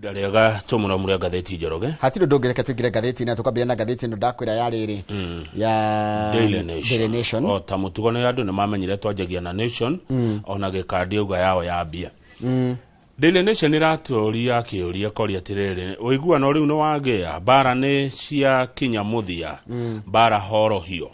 Ihinda rĩega tũmũramũre ngathĩti, Njoroge. Hatirĩ ũndũ ũngĩ, reke tũingĩre ngathĩti-inĩ. Tũkambĩrĩria na ngathĩti ĩno ndakwĩra ya rĩrĩ ya Daily Nation. Daily Nation. O ta mũtugo nĩ andũ nĩ mamenyire twanjagia na Nation, ona gĩkandi auga yao yambia. Daily Nation ĩratũria kĩũria koria atĩrĩrĩ, ũiguano rĩu nĩ wagĩa, mbara nĩ cia kinya mũthia, mbara horohio.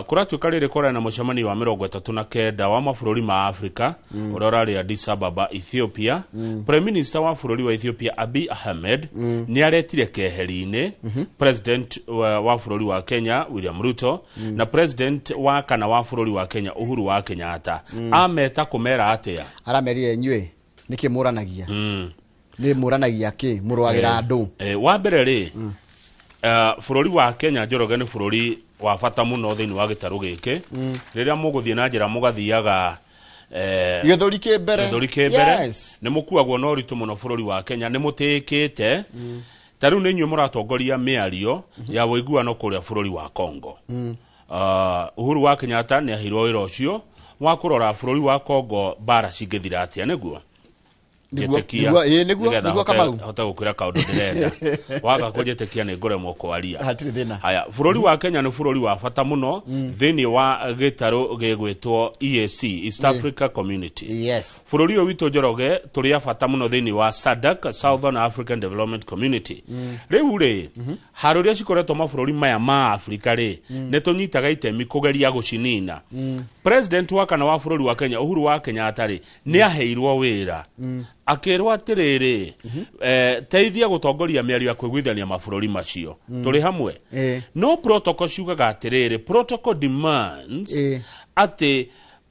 Kũratuĩka rĩrĩ kũrarĩ na mũcemanio wa 39 wa mabũrũri ma Afrika ũrĩa ũrarĩ Addis Ababa, Ethiopia. Prime Minister wa bũrũri wa Ethiopia Abiy Ahmed nĩ aretire keheri-inĩ President wa bũrũri wa Kenya William Ruto na President wa kana wa bũrũri wa Kenya Uhuru wa Kenyatta. Ameta kũmera atĩa? Aramerire, inyuĩ nĩkĩ mũranagia? Nĩ mũranagia kĩ? Mũrũagĩra andũ. Wa mbere rĩ, bũrũri wa Kenya, Njoroge, nĩ bũrũri wa bata mũno thĩinĩ wa gĩtarũ gĩkĩ. Rĩrĩa mũgũthiĩ na njĩra mũgathiaga gĩthũri kĩ mbere. Gĩthũri kĩ mbere. Nĩ mũkuagwo na ũritũ mũno. Bũrũri wa Kenya nĩ mũtĩĩkĩte. Ta rĩu nĩ inyuĩ mũratongoria mĩario ya ũiguano kũrĩa bũrũri wa Congo. Uhuru wa Kenyatta nĩ aheirwo wĩra ũcio wa kũrora bũrũri wa Congo mbara cingĩthira atĩa, nĩguo Nĩguo. njĩtĩkia. Nĩguo, ĩĩ, nĩguo, nĩgetha nĩguo, Kamau. Hote gũkwĩra kaũndũ ndĩrenda. Waga kũnjĩtĩkia nĩ ngũremwo kwaria. Hatirĩ thĩna. Haya, bũrũri wa Kenya nĩ bũrũri wa bata mũno thĩinĩ wa gĩtarũ gĩgwĩtwo EAC, East Africa Community. Bũrũri ũyũ witũ, Njoroge, tũrĩ a bata mũno thĩinĩ wa SADC, Southern African Development Community. Rĩu rĩ, haro iria cikoretwo mabũrũri maya ma Afrika rĩ, nĩ tũnyitaga itemi kũgeria gũcinina. President wa kana wa bũrũri wa Kenya Uhuru wa Kenyatta rĩ, nĩ aheirwo wĩra, akĩrwo atĩrĩrĩ, teithia gũtongoria mĩario ya kũiguithania mabũrũri macio. Tũrĩ hamwe? Ĩĩ. No protocol ciugaga atĩrĩrĩ, protocol demands atĩ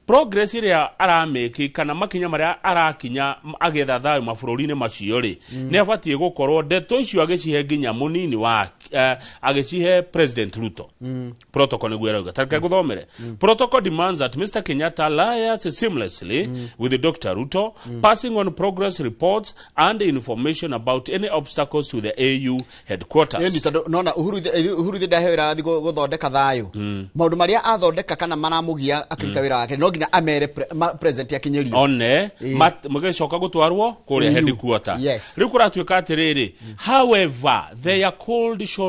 progress ĩrĩa aramĩki kana makinya marĩa arakinya agĩetha thayũ mabũrũri-inĩ macio rĩ, nĩ abatiĩ gũkorwo ndeto icio agĩcihe nginya mũnini wa agĩcihe President Ruto. Protocol nĩguo ĩrauga. Tareke ngũthomere. Protocol demands that Mr Kenyatta liaise seamlessly with Dr Ruto, passing on progress reports and information about any obstacles to the AU headquarters. Ĩni tondũ nona Uhuru ithe ndahe wĩra athi gũthondeka thayũ, maũndũ marĩa athondeka kana maramũgia akĩruta wĩra wake no nginya amere president akinyĩrio. One mũgĩcoka gũtwarwo kũrĩa AU. Headquarter. Rĩu kũratuĩka atĩrĩrĩ, however, their cold shoulders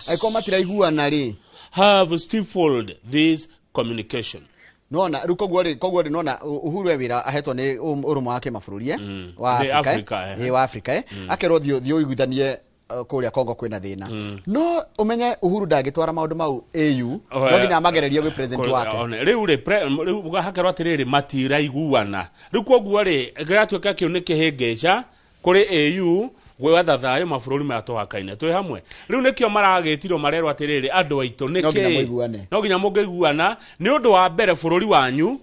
Angĩkorwo matiraiguana rĩ, have stifled this communication. Nona rĩu koguo rĩ nona Uhuru e wĩra ahetwo nĩ ũrũmwe wa kĩmabũrũri wa Nĩ Afrika, Africa, eh. Ĩ, wa Afrika, akerwo thiĩ ũiguithanie, kũrĩa Congo kwĩna thĩna. No ũmenye Uhuru ndangĩtwara maũndũ mau AU, no nginya amagererie gwĩ president wake. One, rĩu rĩ rĩu hakerwo atĩrĩrĩ, matiraiguana rĩu, koguo rĩ gĩgatuĩka kĩu nĩ kĩhĩngĩca kũrĩ AU gwetha thayũ mabũrũri maya tũhakaine. Twĩ hamwe? Rĩu nĩkĩo maragĩtirwo marerwo atĩrĩrĩ, andũ aitũ, No nginya nĩkĩ mũiguane. No nginya mũngĩiguana nĩ ũndũ wa mbere bũrũri wanyu,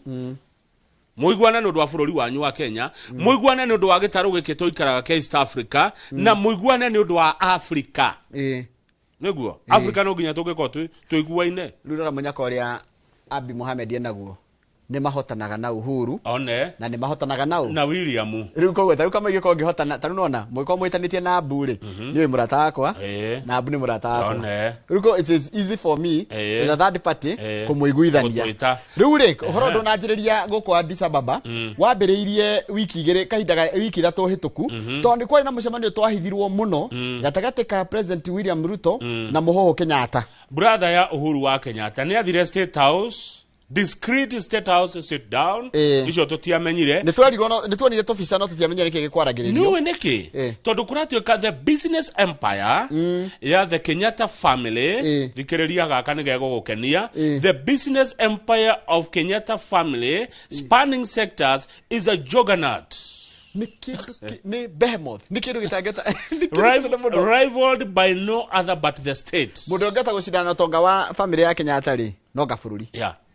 mũiguane nĩ ũndũ wa bũrũri wanyu wa Kenya, mũiguane nĩ ũndũ wa gĩtarũ gĩkĩ tũikaraga kĩa East Africa, na mũiguane nĩ ũndũ wa Africa. Nĩguo Africa no nginya tũngĩkorwo tũiguaine. Rĩu rora mũnyaka ũrĩa Abiy Mohamed enaguo, nĩ mahotanaga na Uhuru one na nĩ mahotanaga na ũ? Na William. Rĩu koguo tarĩu kama ingĩkorwo ngĩhotana, tarĩu nona mũgĩkorwo mũhĩtanĩtie na Abu rĩ, nĩ mũrata wakwa na Abu nĩ mũrata wakwa. One. Rĩu it is easy for me as a third party kũmũiguithania. Gũtwĩta. Rĩu rĩ, ũhoro ndũnanjĩrĩria gũkũ Addis Ababa, wambĩrĩirie wiki 2, kahinda ga wiki 3 hĩtũku, tondũ nĩ kwarĩ na mũcemanio twahithirwo mũno gatagatĩ ka President William Ruto na Mũhũhũ Kenyatta. Brother ya Uhuru wa Kenyatta nĩ athire State House, discreet State House sit down. Icio tũtiamenyire. Nĩ twerirwo nĩ tuonire tũbica no tũtiamenyire nĩkĩ gĩkwaragĩrĩrio. Nĩũĩ nĩkĩ? Tondũ kũratuĩka the business empire ya the Kenyatta family, thikĩrĩria gaka nĩ gegũgũkenia, the business empire of Kenyatta family spanning sectors is a juggernaut. Nĩ kĩndũ nĩ behemoth, nĩ kĩndũ gĩtangĩhota, nĩ kĩndũ kĩnene mũno. Rivaled by no other but the state. Mũndũ ũngĩhota gũcindana na ũtonga wa family ya Kenyatta rĩ, no nga bũrũri.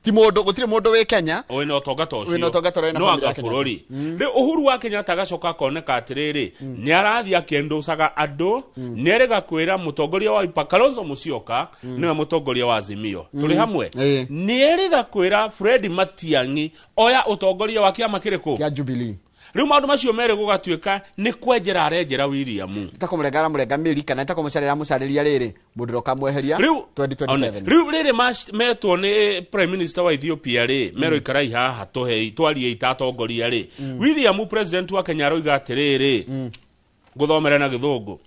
Ti mũndũ, gũtirĩ mũndũ wĩ Kenya wĩna ũtonga ta ũcio wĩna ũtonga ta ũrĩa wĩna no family anga ya Kenyatta. Bũrũri rĩu Uhuru wa Kenyatta agacoka akoneka atĩrĩrĩ, nĩ arathiĩ akĩendũcaga andũ, nĩ erĩga kwĩra mũtongoria wa Wiper Kalonzo Musyoka nĩwe mũtongoria wa Azimio. Tũrĩ hamwe? Ĩĩ. Nĩ erĩga kwĩra Fred Matiang'i oya ũtongoria wa kĩama kĩrĩkũ? Kĩa Jubilee. Rĩu maũndũ macio merĩ gũgatuĩka nĩ kwenjera arenjera William. Ta kũmũrenga aramũrenga mĩri kana ta kũmũcarĩra amũcarĩria rĩrĩ mũndũ ũrĩa ũkamweheria Rĩu 2027. Rĩu rĩrĩ metwo nĩ prime minister wa Ethiopia rĩ, merwo ikarai haha tũhei twarie itatongoria rĩ, William president wa Kenya aroiga atĩrĩrĩ, Ngũthomere na Gĩthũngũ.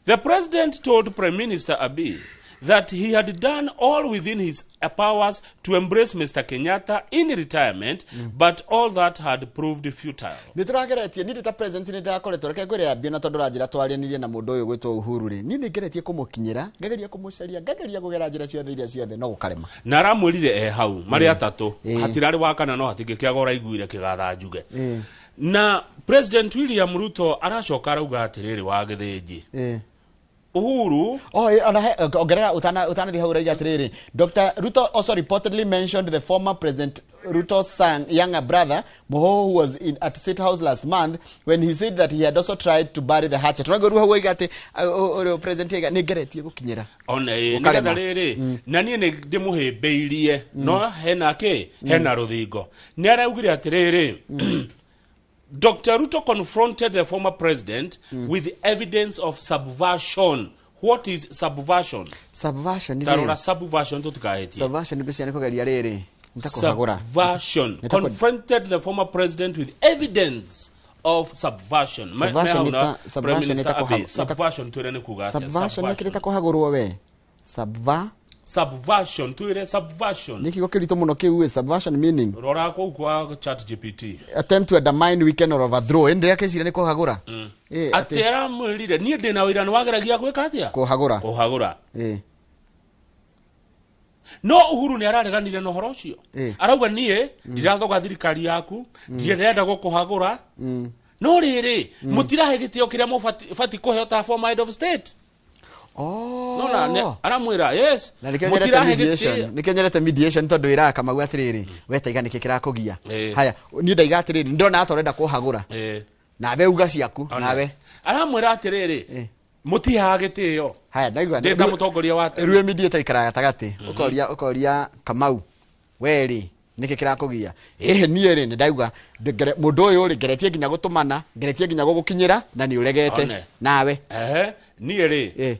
The president told Prime Minister Abiy that he had done all within his powers to embrace Mr. Kenyatta in retirement, but all that had proved futile. Nä tå rageretie niä ndä ta president nä ndakoretwo, reke ngwä re ambie na tondå ranjä ra twarianirie na må ndå å yå gwätwo Uhuru rä, niä nä ngeretie kå må kinyä ra, ngageria kå må caria, ngageria kå gera njä ra ciothe iria ciothe no gå karema. Na aramwĩrire e hau marĩ atatũ, hatirarĩ wa kana no hatingĩkĩaga ũraiguire kĩgatha njuge. Na President William Ruto aracoka arauga atĩrĩrĩ wa Gĩthĩnji, Uhuru. Oh, ona ongerera utanathi hau ũraiga atĩrĩrĩ, Dr. Ruto also reportedly mentioned the former President Ruto's son, younger brother Moho, who was at State House last month when he said that he had also tried to bury the hatchet. Ũraigua rĩu hau oiga atĩ ũrĩa president oiga nĩ ngeretie gũkinyĩra. Ona ĩ Ũkarema. nĩgetha rĩrĩ na niĩ nĩ ndĩmũhĩmbĩirie no hena kĩ hena rũthingo. Nĩ araugire atĩrĩrĩ, Dr. Ruto confronted the former president with evidence of subversion. What is subversion? Subversion nĩ Tarora rĩrĩ. subversion tũtikahĩtie. Subversion nĩ mbeca nĩ kũgeria rĩrĩ nĩ ta kũhagũra. Subversion. Confronted the former president with evidence of subversion. Subversion Me hau nĩ na ta- Prime subversion nĩ Minister ta Abiy. Subversion twĩre nĩ kuga atĩa? Subversion nĩ kĩrĩ ta kũhagũrwo we subver Subversion twĩre subversion. Nĩ kiugo kĩritũ mũno kĩu ĩ, subversion meaning. Rora kũu kwa Chat GPT. Attempt to undermine, weaken or overthrow. Ĩ ndĩrĩa kĩciria nĩ kũhagũra. Ĩ, Atĩ aramwĩrire niĩ ndĩna wĩra nĩ wageragia gwĩka atĩa? Kũhagũra. Kũhagũra. Ĩ. No Uhuru nĩ arareganire na ũhoro ũcio. Arauga niĩ ndirathoga thirikari yaku, ndirenda gũkũhagũra, no rĩrĩ mũtirahe gĩtĩo kĩrĩa mũbati kũheo ta former head of state. Oh. Nona aramwĩra yes Na nĩkĩo nyendete mũtirahe mediation, gĩtĩo. nĩkĩo nyendete mediation tondũ ĩraga Kamau atĩrĩrĩ, we taiga nĩkĩ kĩrakũgia. Haya, niĩ ndaiga atĩrĩrĩ, ndona ata ũrenda kũhagũra, nawe uga ciaku nawe. Aramwĩra atĩrĩrĩ, mũtihaga gĩtĩo Haya, ndaigua. ndĩ ta mũtongoria wa tene. Rue mediator ikaraga gatagatĩ, ũkoria Kamau, we rĩ nĩkĩ kĩrakũgia? Ĩhĩ, niĩ rĩ nĩ ndaigua mũndũ ũyũ rĩ ngeretie nginya gũtũmana, ngeretie nginya gũgũkinyĩra na nĩ ũregete. One. Nawe. Ehe, niĩ rĩ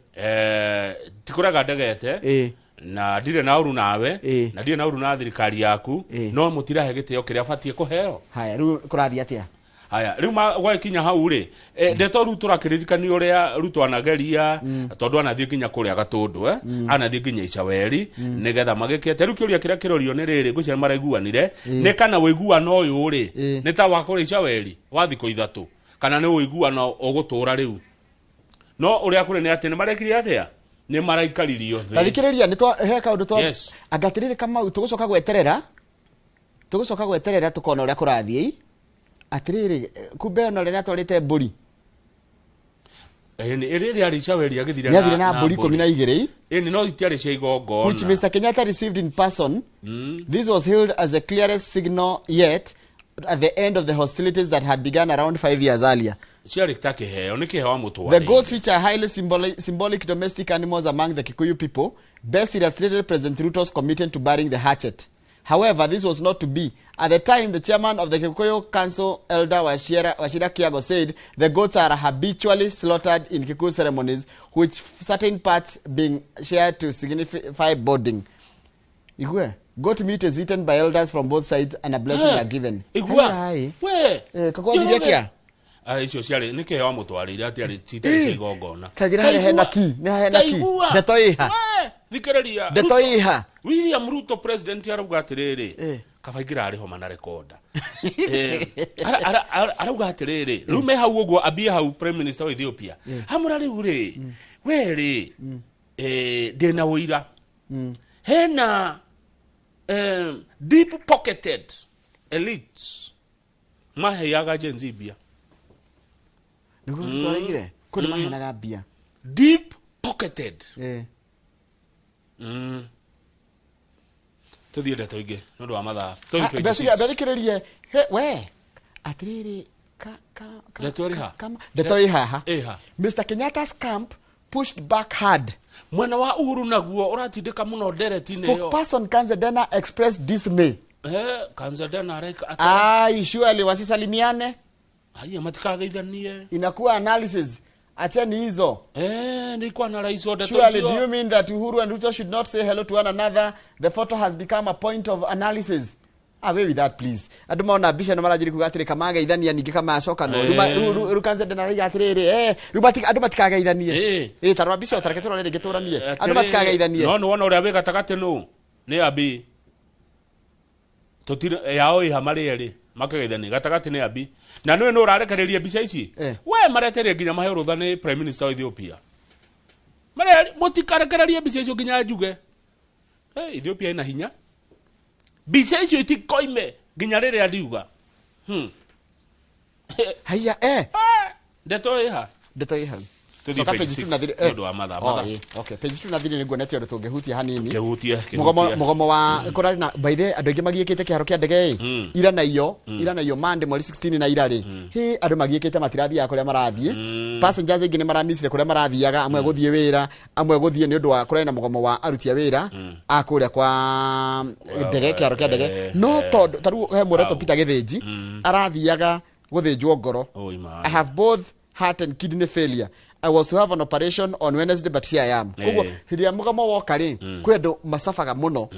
tikũrega ndegete na ndirĩ na ũru nawe na ndirĩ na ũru na thirikari yaku, no mũtirahe gĩtĩo kĩrĩa batiĩ kũheo. Haya, rĩu kũrathiĩ atĩa? Haya, rĩu gwagĩkinya hau rĩ, ndeto rĩu tũrakĩririkanio ũrĩa Ruto anageria tondũ anathiĩ nginya kũrĩa Gatũndũ, anathiĩ nginya Icaweri nĩgetha magĩkĩte. Rĩu kĩũria kĩrĩa kĩrorio nĩ rĩrĩ, ngwĩciria maraiguanire nĩ kana ũiguano ũyũ rĩ nĩ ta wa kũrĩa Icaweri wa thikũ 3 kana nĩ ũiguano ũgũtũra rĩu. No ũrĩa kũrĩ nĩ atĩ nĩ marekire atĩa, nĩ maraikaririo thĩ. Tathikĩrĩria nĩ twa he kaũndũ twa Yes. anga atĩrĩrĩ Kamau, tũgũcoka gweterera, tũgũcoka gweterera tũkona ũrĩa kũrathiĩ. Atĩrĩrĩ, kumbe ona rĩrĩa atwarĩte mbũri. Ĩĩ, ĩrĩa arĩ Icaweri agĩthire nĩ athire na mbũri 12. Ĩni no itiarĩ cia igongona. Which Mr. Kenyatta received in person. This was hailed as the clearest signal yet at the end of the hostilities that had begun around 5 years earlier. Ciarĩ ta kĩheo, nĩ kĩheo amũtwarĩire. The goats, which are highly symbolic domestic animals among the Kikuyu people, best illustrated President Ruto's commitment to burying the hatchet. However, this was not to be. At the time, the chairman of the Kikuyu Council, Elder Wachira Kiago, said the goats are habitually slaughtered in Kikuyu ceremonies, which certain parts being shared to signify bonding. Igwe, goat meat is eaten by elders from both sides and a blessing are given. Igua. Hai, hai. We. Kakwathirie atĩa? Icio ciarĩ nĩ kĩheo amũtwarĩire atiarĩ citarĩ cia igongona. Kanjĩra harĩa hena ki, nĩ harĩa hena ki. Taigua. Ndeto ĩha. We, thikĩrĩria. Ndeto ĩha. William Ruto president arauga atĩrĩrĩ, kaba ingĩrarĩ homa na rekonda. Arauga atĩrĩrĩ, rĩu me hau ũguo ambie hau prime minister wa Ethiopia. Hamũra rĩu rĩ, we rĩ, ndĩna ũira. Hena deep pocketed elites maheaga Gen Z mbia. Nĩguo Ruto araigire? Kũndũ maheanaga mbia. Deep pocketed. Tũthiĩ ndeto ingĩ nĩ ũndũ wa mathaa. Tũthiĩ 26. Mbeca we atĩrĩrĩ ka Ndeto ĩrĩ ha? Ndeto ĩ haha. Ĩ ha? Mr. Kenyatta's camp pushed back hard. Mwena wa Uhuru naguo ũratindĩka mũno ndereti-inĩ ĩyo. Spokesperson Kanzedena expressed dismay. Kanzedena areka atĩa? Ai, surely wasisalimiane. Haiya, matikageithanie. Inakuwa analysis. Acheni hizo. Ni kwa na rais wa ndeto Surely, icio. do you mean that Uhuru and Ruto should not say hello to one another? The photo has become a point of analysis. Away with that, please. Andũ mona mbica ĩno maranjĩrĩria kuga atĩrĩ kamageithania ningĩ kamacoka no rĩu rĩu Kanzende araiga atĩrĩrĩ, rĩu andũ matikageithanie. Ta rora mbica ĩyo, ta reke tũrore rĩngĩ tũranie andũ matikageithanie. No nĩ wona ũrĩa wĩ gatagatĩ nũ nĩ Abi tũtirĩ yao ĩha marĩ erĩ makegeithania gatagatĩ nĩ Abi na nĩwe nĩ ũrarekereria mbica ici. We maretereire nginya maheo rũtha nĩ prime minister wa Ethiopia marĩa mũtikarekererie mbica icio nginya njuge. Ethiopia ĩna hinya, mbica icio itikoime nginya rĩrĩa ndiuga. Haiya. Ndeto ĩha. Ndeto ĩ hau. Tũthiĩ Coka page page 6 2 na 3. Nĩ ũndũ wa mathaa. Oh, Mathaa. Okay, page 2 na 3 nĩguo nete ũndũ tũngĩhutia hanini. Kĩhutie. Mugomo. Kĩhutie. Mugomo wa kũrarĩ na, by the way, andũ aingĩ magiĩkĩte kĩharo kĩa ndege ĩ ira na iyo ira na iyo mande mweri 16 na ira rĩ hĩ andũ magiĩkĩte matirathiaga kũrĩa marathiĩ. Passengers aingĩ nĩ maramicire kũrĩa marathiaga, amwe gũthiĩ wĩra, amwe gũthiĩ nĩ ũndũ wa kũrarĩ na mũgomo wa aruti a wĩra a kũrĩa kwa ndege, kĩharo kĩa ndege. No tondũ ta rĩu he mũretwo Peter Gĩthĩnji arathiaga gũthĩnjwo ngoro. Oi, man. "I have both heart and kidney failure. I was to have an operation on Wednesday, but here I am." Koguo hĩndĩ ĩrĩa mũgomo woka rĩ, kwĩ andũ macabaga mũno,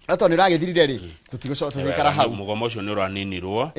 no tondũ nĩ ũragĩthirire rĩ, tũtigũcoka tũgĩikara hau. Mũgomo ũcio nĩ ũraninirwo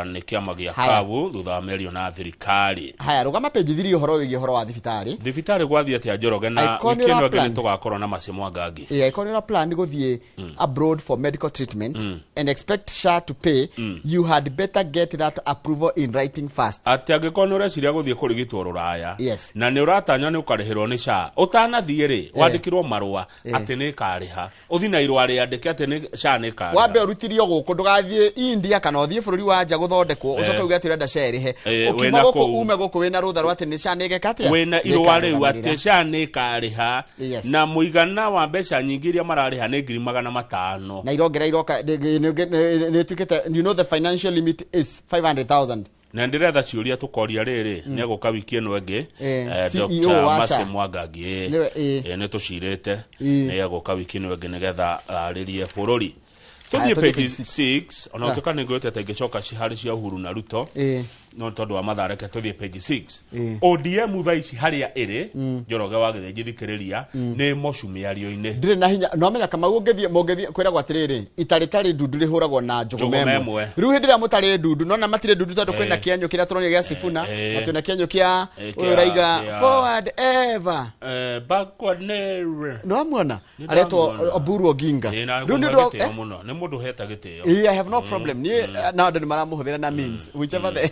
nĩ kĩama gĩa Haya. kabu thutha wa mĩario na thirikari. Haya, rũgama page 3, ũhoro wĩgiĩ ũhoro wa thibitarĩ. Thibitarĩ gwathiĩ atĩa, Njoroge? Na Angĩkorwo wiki nĩ ĩno ĩngĩ ũra plan. nĩ tũgakorwo na Maci Mwangangi. Angĩkorwo nĩ ũra plan gũthiĩ abroad for medical treatment and expect SHA to pay, you had better get that approval in writing first. Atĩ angĩkorwo nĩ ũreciria gũthiĩ kũrigitwo rũraya na nĩ ũratanya nĩ ũkarĩhĩrwo nĩ SHA, ũtanathiĩ rĩ, wandĩkĩrwo marũa atĩ nĩ ĩkarĩha, ũthiĩ na irũa rĩandĩke atĩ nĩ SHA nĩ ĩkarĩha. Wambe ũrutirio gũkũ, ndũgathiĩ India kana ũthiĩ bũrũri wa nja gũthondekwo ũcoke uge atĩ ũrenda SHA ĩrĩhe. Ũkiuma Wĩna gũkũ kũu. ume gũkũ wĩna rũtha rwa atĩ nĩ SHA nĩ ĩgeka atĩa? Wĩna irũa rĩu atĩ Nĩĩkarũgamĩrĩra. SHA nĩ ĩkarĩha. Na mũigana wa mbeca nyingĩ iria mararĩha nĩ 500,000. Na irongera iroka nĩ ĩtuĩkĩte, the financial limit is 500,000. Na ndĩretha ciũria tũkoria rĩrĩ nĩ egũka wiki ĩno ĩngĩ. CEO Dr. wa Mercy SHA. Mwangangi. Nĩwe. Nĩ tũcirĩte nĩ egũka wiki ĩno ĩngĩ nĩgetha arĩrie bũrũri. Haya, Tũthiĩ tũthiĩ page page six. 6 ona ũtuĩka nĩ ngwĩte ta ingĩcoka harĩ cia Uhuru na Ruto, no tondũ wa mathaa reke tũthiĩ page 6. ODM thaa ici harĩa ĩrĩ, Njoroge wa Gĩthĩnji, thikĩrĩria, nĩ mocu mĩario-inĩ. Ndirĩ na hinya no menya Kamau ũngĩthiĩ mũngĩthiĩ kwĩragwo atĩrĩrĩ itarĩ tarĩ ndundu rĩhũragwo na njũgũma Njũgũma ĩmwe. ĩmwe. Rĩu hĩndĩ ĩrĩa mũtarĩ ndundu nona matirĩ ndundu tondũ kwĩna kĩenyũ kĩrĩa tũronio gĩa Sifuna na twĩna kĩenyũ kĩa ũyũ ũraiga "forward ever". Backward never. Nĩ wamuona? Nĩ Aretwo ndamuona. Oburu Oginga. Na Rĩu nĩ kũmũhe ũndũ wa- gĩtĩo mũno, nĩ mũndũ ũhete gĩtĩo. I have no problem. Niĩ na andũ nĩ maramũhũthĩra na means whichever the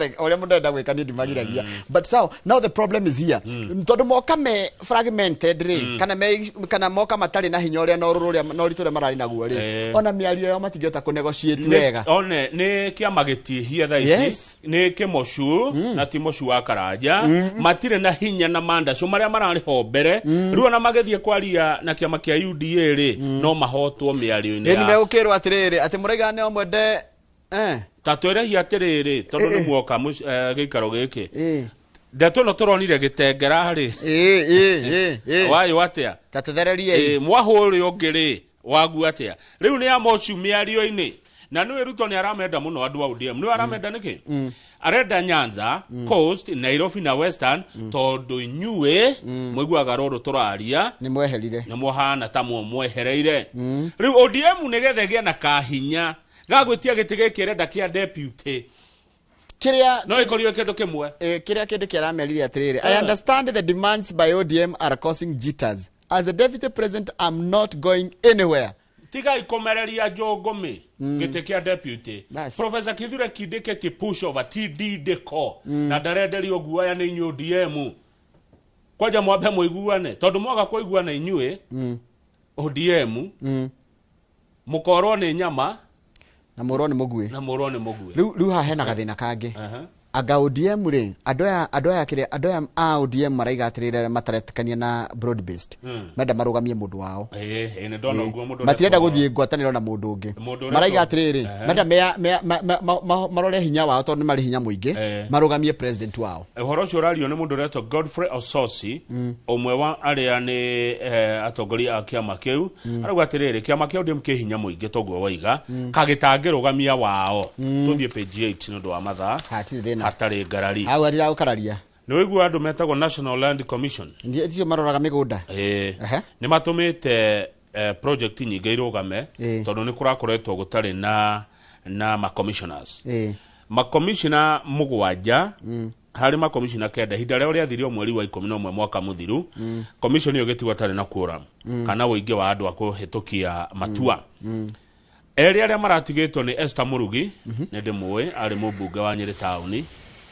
ũrĩa mũndũ arenda gwĩka niĩ ndimagiragia. But so now the problem is here. Tondũ moka me fragmented rĩ, kana me kana moka matarĩ na hinya ũrĩa na ũrũrũ ũrĩa na ũritũ ũrĩa mararĩ naguo rĩ, ona mĩario yao matingĩhota kũ negotiate wega. One nĩ kĩama gĩtihie thaa ici. Nĩ kĩmocu na ti mocu wa Karanja, matirĩ na hinya na mandacũ marĩa mararĩ ho mbere. Rĩu ona magĩthiĩ kwaria na kĩama kĩa UDA rĩ, no mahotwo mĩario-inĩ. Ĩni megũkĩrwo atĩrĩrĩ atĩ mũraiga nĩ mwende. Ta twĩrehia atĩrĩrĩ tondũ nĩ muoka gĩikaro gĩkĩ, ndeto ĩno tũronire gĩtengera rĩ, wayũ atĩa? Ta tũthererie. Ĩ, mwahũ ũrĩa ũngĩ rĩ wagu atĩa rĩu nĩ amocu mĩario-inĩ na nĩwe Ruto nĩ aramenda mũno andũ a ODM. Nĩwe aramenda nĩkĩ arenda Nyanza, Coast, Nairobi na Western, tondũ inyuĩ mũiguaga rũrũ tũraria. Nĩ mweherire. Nĩ mũhana ta mwehereire rĩu ODM nĩgetha ĩgĩe na kahinya gagwĩtia gĩtĩ gĩkĩ ĩrenda kĩa deputy. Kĩrĩa no ĩkorirwo kĩndũ kĩmwe. Kĩrĩa kĩndũ kĩramerire atĩrĩrĩ, "I understand the demands by ODM are causing jitters. As a deputy president, I'm not going anywhere." Tigai kũmereria njũngũmĩ gĩtĩ kĩa deputy. Bas. Professor Kithure Kindiki ti pushover, ti ndindĩko na ndarenderio guoya nĩ inyuĩ ODM. Kwanja mwambe mũiguane tondũ mwaga kũiguana inyuĩ ODM mũkorwo nĩ nyama na mũrwo nĩ mũguĩ. Na mũrwo nĩ mũguĩ. Rĩu haha hena gathĩna kangĩ. Anga ODM rĩ, andũ aya kĩrĩa andũ aya a ODM maraiga atĩrĩrĩ, arĩa mataretĩkania na broad based menda marũgamie mũndũ wao. Ĩĩ, nĩ ndona ũguo mũndũ matirenda ũretwo- gũthiĩ ngwatanĩro na mũndũ ũngĩ. Mũndũ ũretwo- Maraiga atĩrĩrĩ, menda marore hinya wao tondũ nĩ marĩ hinya mũingĩ, marũgamie president wao. Ũhoro ũcio ũrario nĩ mũndũ ũretwo Godfrey Ososi, ũmwe wa arĩa nĩ atongoria a kĩama kĩu. Arauga atĩrĩrĩ, kĩama kĩa ODM kĩ hinya mũingĩ toguo waiga kagĩtangĩrũgamia wao. Tũthiĩ page 8 nĩ ũndũ wa mathaa. Hatirĩ thĩna. Hatarĩ ngarari. Hau ariragũkararia. Nĩ wĩigua andũ metagwo National Land Commission? Tio maroraga mĩgũnda. Nĩ matũmĩte project nyingĩ irũgame tondũ nĩ kũrakoretwo gũtarĩ na ma-commissioners. Makomishina 7 harĩ makomishina 9, ihinda rĩao rĩathirio mweri wa 11 mwaka mũthiru. Commission ĩyo ĩgĩtigwo ĩtarĩ na quorum kana ũingĩ wa andũ a kũhĩtũkia matua. Erĩ arĩa maratigĩtwo nĩ Esther Murugi, nĩ ndĩmũĩ, arĩ mũmbunge wa Nyĩrĩ taũni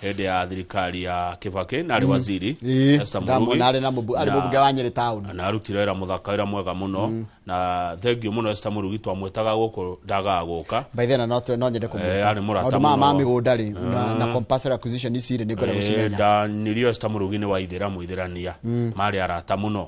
hĩndĩ ya thirikari ya Kibaki na arĩ waziri. Esther Murugi. Ndamwona arĩ na arĩ mũmbunge wa Nyĩrĩ taũni. Na arutire wĩra mũthaka, wĩra mwega mũno, na thengiũ mũno Esther Murugi, twamwĩtaga gũkũ ndagaga gũka. By then no nyende kũmwĩta. Arĩ mũrata Maũndũ maya ma mũno. mĩgũnda rĩ, na compulsory acquisition ici rĩ, nĩ ngwenda gũcimenya. Ndanirio Esther Murugi nĩ wa ithĩramu ithĩrania, marĩ arata mũno.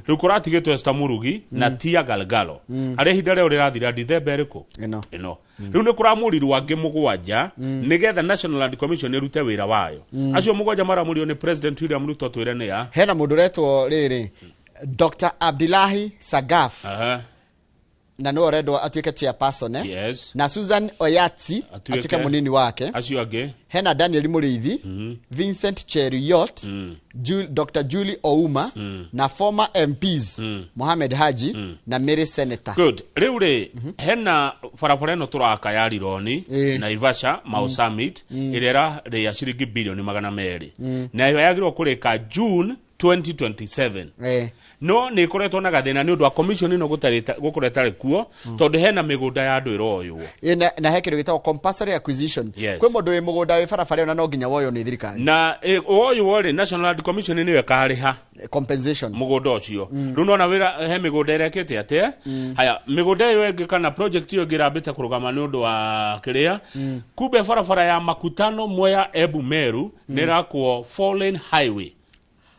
Rĩu kũratigĩtwo Esther Murugi na Tia Galgalo, arĩa ihinda rĩao rĩrathira Dithemba ĩrĩkũ? Ĩno. Ĩno. Rĩu nĩ kũramũrirwo angĩ 7 nĩgetha National Land Commission ĩrute wĩra wayo. Acio 7 maramũrirwo nĩ President William Ruto, twĩre nĩ a? Hena mũndũ ũretwo rĩrĩ, Dr. Abdillahi Sagaf, na nĩwe ũrendwo atuĩke chairperson, eh? Yes. Na Susan Oyati Atuĩke- atuĩke mũnini wake. Acio angĩ? Hena Daniel Mũrĩithi, Vincent Cheruiyot, Dr. Julie Ouma, na former MPs Mohamed Haji na Mary Senator. Good. Rĩu rĩ, hena barabara ĩno tũraka ya Rironi, Naivasha, Mau Summit, ĩrĩa ĩrarĩa ciringi bilioni 200, nayo yagĩrĩirwo kũrĩka June 2027. No nĩ ĩkoretwo na gathĩna nĩ ũndũ wa commission ĩno gũkorwo ĩtarĩ kuo, tondũ hena mĩgũnda ya andũ ĩroywo. Na he kĩndũ gĩtagwo compulsory acquisition. Yes. Kwĩ mũndũ wĩ mũgũnda wĩ barabara ĩyo na no nginya woywo nĩ thirikari. Na woywo rĩ, National Land Commission nĩyo ĩkarĩha Compensation. mũgũnda ũcio. Rĩu nona wĩra, he mĩgũnda ĩrekĩte atĩa. Haya, mĩgũnda ĩyo ĩngĩ kana project ĩyo ĩngĩ ĩrambĩte kũrũgama nĩ ũndũ wa kĩrĩa, kumbe barabara ya Makutano Mwea Embu Meru nĩ ĩrakwo four lane highway.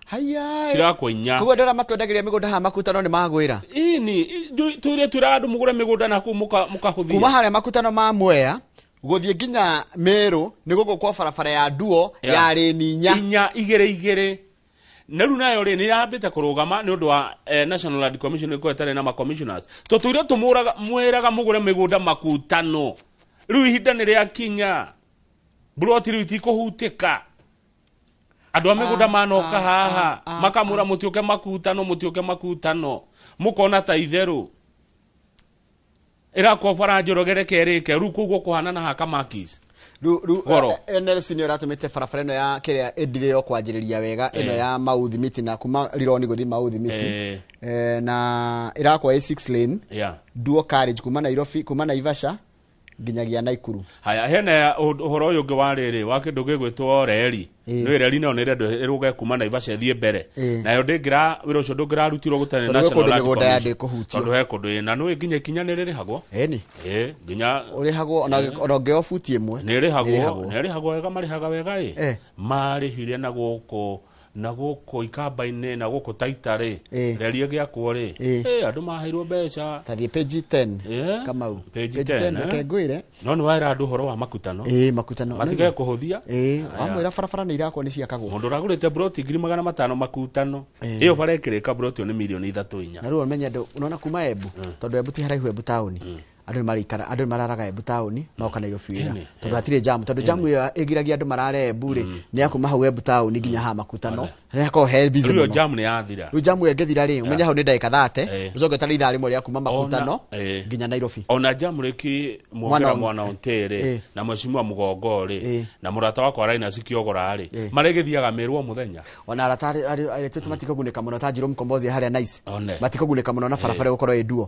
Haya. Cirakwo 4. Koguo andũ arĩa matwendagĩria mĩgũnda haha Makutano nĩ magwĩra. Ini twĩre twĩraga andũ mũgũre mĩgũnda na kũu mũkahũthia. Kuma harĩa Makutano ma Mwea gũthiĩ nginya Meru nĩ gũkũ kwa barabara ya duo ya rĩni 4. 4 2 2. Na rĩu nayo rĩ, nĩ yambĩte kũrũgama nĩ ũndũ wa National Land Commission ĩkorwo ĩtarĩ na ma-commissioners. Tũtũire tũmũraga mwĩraga mũgũre mĩgũnda Makutano. Rĩu ihinda nĩ rĩakinya, mburoti rĩu itikũhutĩka. Andũ a mĩgũnda manoka haha makamũra mũtiũke Makutano, mũtiũke Makutano, mũkona ta itherũ ĩrakwo bara Njoroge, reke ĩrĩke. Rĩu kũu gũkũhana na haka makis. Ru Goro. NLC nĩyo ĩratũmĩte barabara ĩno ya kĩrĩa ĩndirĩo kwanjĩrĩria wega, ĩno ya Mau Thimiti, na kuma Rironi gũthiĩ Mau Thimiti. Na ĩrakwo ĩ 6 lane dual carriage kuma Nairobi, kuma Naivasha nginyagia Naikuru. Haya, hena ũhoro ũyũ ũngĩ wa rĩrĩ wa kĩndũ gĩgwĩtwo reri. Nĩ reri nayo nĩ ĩrendwo ĩrũge kuma Naivasha ĩthiĩ mbere. Nayo ndĩngĩra, wĩra ũcio ndũngĩrarutirwo gũtarĩ Tondũ gwĩ National kũndũ Land mĩgũnda ya Commission. ndĩkũhutio. Tondũ he kũndũ na nĩ nginya ikinya nĩ rĩrĩhagwo. Ĩni. Nginya Ũrĩhagwo ona ũngĩoya buti ĩmwe. Nĩ ĩrĩhagwo. Nĩ ĩrĩhagwo. Nĩ ĩrĩhagwo wega, marĩhaga wega ĩ. Marĩhire na gũkũ, na gũkũ Ikamba-inĩ, na gũkũ Taita rĩ, reri ĩgĩakwo rĩ, andũ maheirwo mbeca. Tathiĩ page 10. Kamau. Page Page 10, 10, reke ngwĩre. No nĩ waĩra andũ ũhoro wa Makutano. Makutano. Matige kũhũthia. Wamwĩra barabara nĩ irakwo, nĩ ciakagwo. Mũndũ ũragũrĩte broti 500,000 Makutano, ĩyo bara ĩkĩrĩka, broti ĩyo nĩ milioni 3 4. Na rĩu ũmenye andũ, unaona kuma Embu, tondũ Embu ti haraihu, Embu taũni andũ nĩ marĩikara, andũ nĩ mararaga Embu taũni magoka Nairobi wĩra, tondũ hatirĩ jamu, tondũ jamu ĩyo ĩgiragia andũ marare Embu rĩ, nĩ ya kuma hau Embu taũni nginya haha Makutano nĩ hakoragwo he busy Rĩu ĩyo mũno. jamu nĩ yathira. Rĩu jamu ĩyo ĩngĩthira rĩ, ũmenye hau nĩ ndagĩka 30, ũcoke ũtare ithaa rĩmwe rĩa kuma Makutano nginya Nairobi. Ona jamu rĩki mwongera Mwana mwana ontĩ rĩ, na mheshimiwa Mũgongo rĩ, na mũrata wakwa Raina Kiogora rĩ, marĩgĩthiaga Meru o mũthenya. Ona arata arĩ tũ matikũgunĩka mũno ta Jerome Kombozi harĩa Nice. One. Matikũgunĩka mũno na barabara gũkorwo ĩ duo.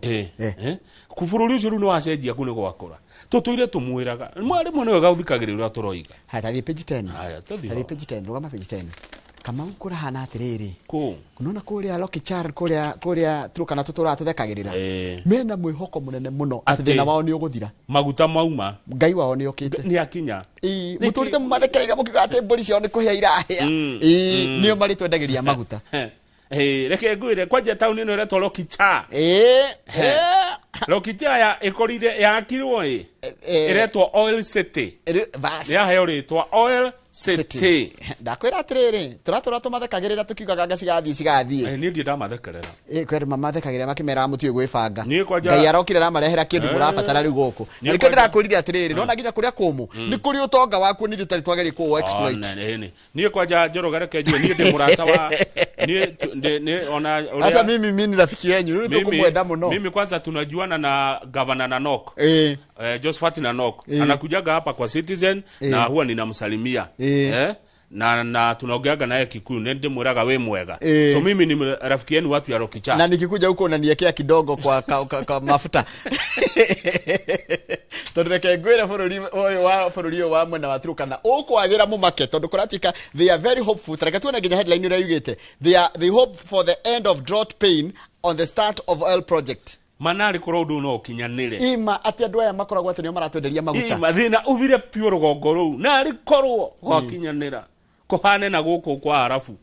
Ku bũrũri ũcio rĩu nĩ wacenjia, kũ nĩ gwakũra, tũtũire tũmwĩraga rĩmwe nĩ wega ũthikagĩrĩria ũrĩa tũroiga. Haya, tathiĩ page 10. Haya, tũthiĩ Tathiĩ ho. page 10, rũgama page 10. Kamau, kũrahana atĩrĩrĩ, Kũ? Unaona kũrĩa Lokichar, kũrĩa Turkana tũtũraga tũthekagĩrĩra, mena mwĩhoko mũnene mũno atĩ Atĩ- thĩna wao nĩ ũgũthira. Maguta mauma. Ngai wao nĩ okĩte. Nĩ akinya. Ĩĩ, Nĩkĩ? mũtũrĩte mũmathekereire mũkiuga atĩ mbũri ciao nĩ kũhĩa irahĩa. Ĩĩ, nĩo marĩtwendagĩria maguta. Reke ngwĩre, kwanja taũni ĩno ĩretwo Lokicha. Lokicha ya ĩkorire yakirwo ĩ, ĩretwo Oil City. Bas. Nĩ yaheo rĩtwa Oil City. Ndakwĩra atĩrĩrĩ, tũratũra tũmathekagĩrĩra tũkiugaga anga cigathiĩ cigathiĩ. Niĩ ndirĩ ndamathekerera. Kwĩ andũ mamathekagĩrĩra makĩmeraga mũtiũĩ gwĩbanga. Niĩ kwanja- Ngai arokire aramarehera kĩndũ mũrabatara rĩu gũkũ. Na Niĩ nĩkĩo kwanja- ndĩrakwĩrire atĩrĩrĩ, nona nginya kũrĩa kũmũ nĩ kũrĩ ũtonga wakuo nithuĩ tũtarĩ twageria kũũ exploit. Ona, nĩ. Niĩ kwanja Njoroge, reke njuge niĩ ndĩ mũrata wa niĩ ona Hata ũrĩa mimi ni rafiki yenyu, rĩu tũkũmwenda mũno. Mimi kwanza tunajuana na Governor Nanok. Josephat Nanok anakujaga hapa kwa Citizen na huwa ninamsalimia na tunaongeaga naye Kikuyu, nĩ ndĩmwĩraga wĩ mwega. So mimi ni rafiki yenu watu ya Lokichar. Na nikikuja huko unaniekea kidogo kwa ka mafuta, tondu reke ngwire bũrũri ũyũ wa mwena wa Turkana ũkwagĩra mũmake, tondũ kũratika they are very hopeful. Tareke tuone nginya headline ũrĩa yugĩte, they hope for the end of drought pain on the start of oil project. Manarĩ korwo ũndũ no ũkinyanĩre. Ima atĩ andũ aya makoragwo atĩ nĩo maratwenderia maguta. Ima thĩna ũthire piũ rũgongo rũu, narĩ korwo gwakinyanĩra kũhane na gũkũ kwa Arabu,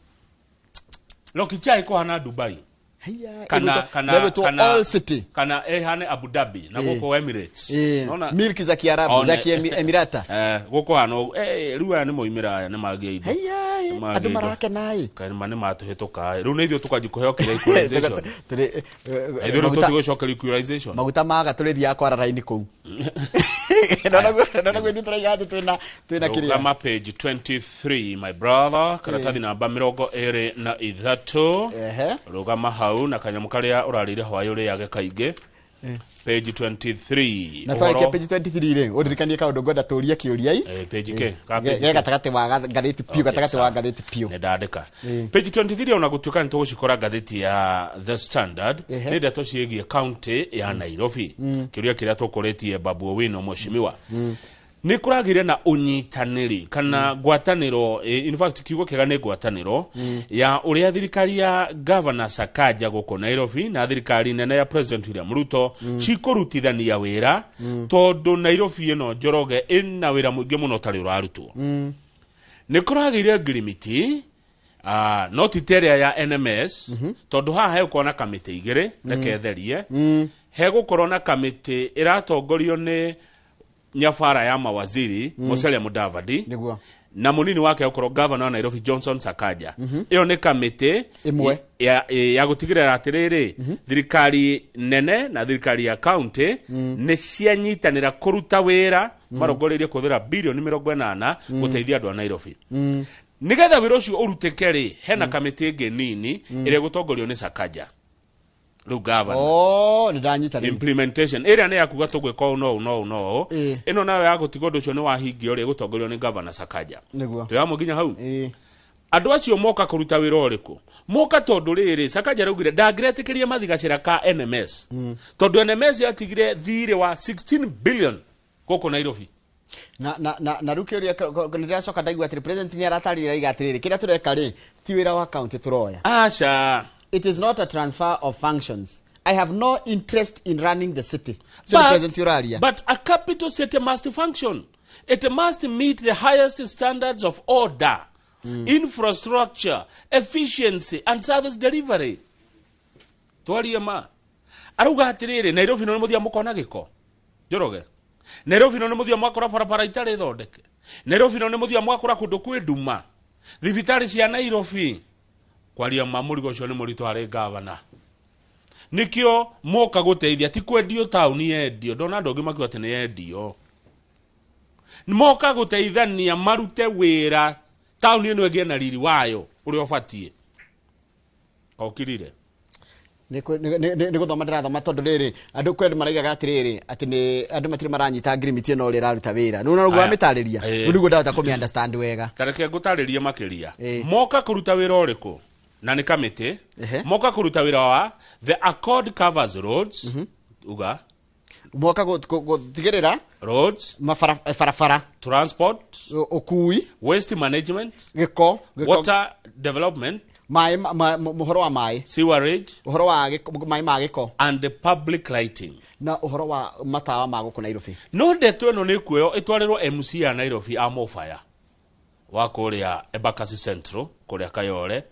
Lokichar ĩkũhana Dubai. Haiya, kana kana ĩgwĩtwo kana Oil City. Kana ĩhane Abu Dhabi na gũkũ Emirates. Nona milki za Kiarabu, za Kiemirata. Gũkũ hana ũguo. Rĩu aya nĩ moimĩra, aya nĩ magĩa indo. Haiya, Nĩ magĩa andũ indo. marakena ĩ. Kana nĩ matũhĩtũka rĩu nĩ ithuĩ tũkanji kũheo kĩrĩa equalization. Ithuĩ rĩu tũtigũcokeria equalization. Maguta maga tũrĩthiaga kwara raini kũu. Nona guo ithuĩ tũraiga atĩ twĩna kĩrĩa. Rũgama page 23, my brother, karatathi namba 23. Rũgama hau na kanyamũ karĩa ũrarĩire hwaĩ ũrĩage kaingĩ. Page 23. Na twarĩkia page 23 rĩ, ũndirikanie kaũndũ ngwenda tũrie kĩũria i. Page ke ka page Ge gatagatĩ wa ngathĩti piũ, Okay, gatagatĩ wa sawa. ngathĩti piũ. Nĩ ndandĩka page 23, ona gũtuĩka nĩ tũgũcikora ngathĩti ya The Standard. Nĩ ndeto ciĩgiĩ county ya Nairobi. Kĩũria kĩrĩa tũkũrĩtie Babu Owino mheshimiwa, nĩ kũragĩire na ũnyitanĩri kana ngwatanĩro, in fact kiugo kĩega nĩ ngwatanĩro ya ũrĩa thirikari ya Governor Sakaja gũkũ Nairobi na thirikari nene ya President William Ruto cikũrutithania wĩra, tondũ Nairobi ĩno, Njoroge, ĩna wĩra mũingĩ mũno ũtarĩ ũrarutwo. Nĩ kũragĩire ngirimiti, no ti ta ĩrĩa ya NMS, tondũ haha hegũkorwo na kamĩtĩ igĩrĩ. Reke therie, hegũkorwo na kamĩtĩ ĩratongorio nĩ nyabara ya mawaziri Musalia Mudavadi na munini wake gũkorwo governor wa Nairobi Johnson Sakaja. Ĩyo nĩ kamĩtĩ ĩmwe. ya gũtigĩrĩra atĩrĩrĩ, thirikari nene na thirikari ya county nĩ cianyitanĩra kũruta wĩra marongoreirie kũhũthĩra birioni 80 gũteithia andũ a Nairobi. Nĩgetha wĩra ũcio ũrutĩke rĩ, hena kamĩtĩ ĩngĩ nini ĩrĩa ĩgũtongorio nĩ Sakaja rĩu governor. Oh, nĩ ndanyita rĩu. Implementation ĩrĩa nĩ yakuga tũgwĩka ũũ no ũũ no ũũ no ũũ. Ĩno nayo ya gũtiga ũndũ ũcio nĩ wahingio rĩ, ĩgũtongorio nĩ Governor Sakaja. Twĩ hamwe nginya hau? Andũ acio moka kũruta wĩra ũrĩkũ? Moka tondũ rĩrĩ, Sakaja raugire ndangĩretĩkĩria mathigacĩra ka NMS, tondũ NMS yatigire thirĩ wa 16 billion gũkũ Nairobi. Na rĩu kĩũria nĩ ndĩracoka ndaigua atĩrĩ, president nĩ aratarĩria aiga atĩrĩrĩ, kĩrĩa tũreka rĩ ti wĩra wa county tũroya. Aca. It is not a transfer of functions. I have no interest in running the city. So the president ũraria. But a capital city must function. It must meet the highest standards of order, infrastructure, efficiency and service delivery. Twarie ma, arauga atiriri, Nairobi no muthia mukona giko, Njoroge. Nairobi no muthia mwakora barabara itarĩ thondeke. Nairobi no muthia mwakora kũndũ kwĩ nduma, thibitarĩ cia Nairobi. Kwaria ma, mũrigo ũcio nĩ mũritũ harĩ gavana, nikio moka gũteithia. Ti kwendio taũni yendio, ndona andũ angĩ makiuga atĩ nĩ yendio. Moka gũteithania marute wĩra taũni ĩno ĩgĩe na riri wayo ũrĩa ũbatiĩ. Okirire. Nĩ gũthoma ndĩrathoma, tondũ rĩrĩ andũ kwĩ andũ maraigaga atĩrĩrĩ, atĩ nĩ andũ matirĩ maranyita ngirimiti ĩno ũrĩa ĩraruta wĩra. Nĩ ũguo Aya. wamĩtarĩria, rĩu nĩguo ndahota kũmĩ understand wega. Tareke ngũtarĩrie makĩria. Moka kũruta wĩra ũrĩkũ? Na nĩ kamĩtĩ. Moka kũruta wĩra wa the accord covers roads, uga. Moka gũtigĩrĩra roads, barabara, transport, ũkui, waste management, gĩko, water development, maĩ, ũhoro wa maĩ, sewerage, ũhoro wa maĩ ma gĩko, and the public lighting. Na ũhoro wa matawa ma gũkũ Nairobi. No ndeto ĩno nĩ kuoyo ĩtwarĩrwo MC ya Nairobi a Mofaya wa kũrĩa Embakasi Central, kũrĩa Kayole,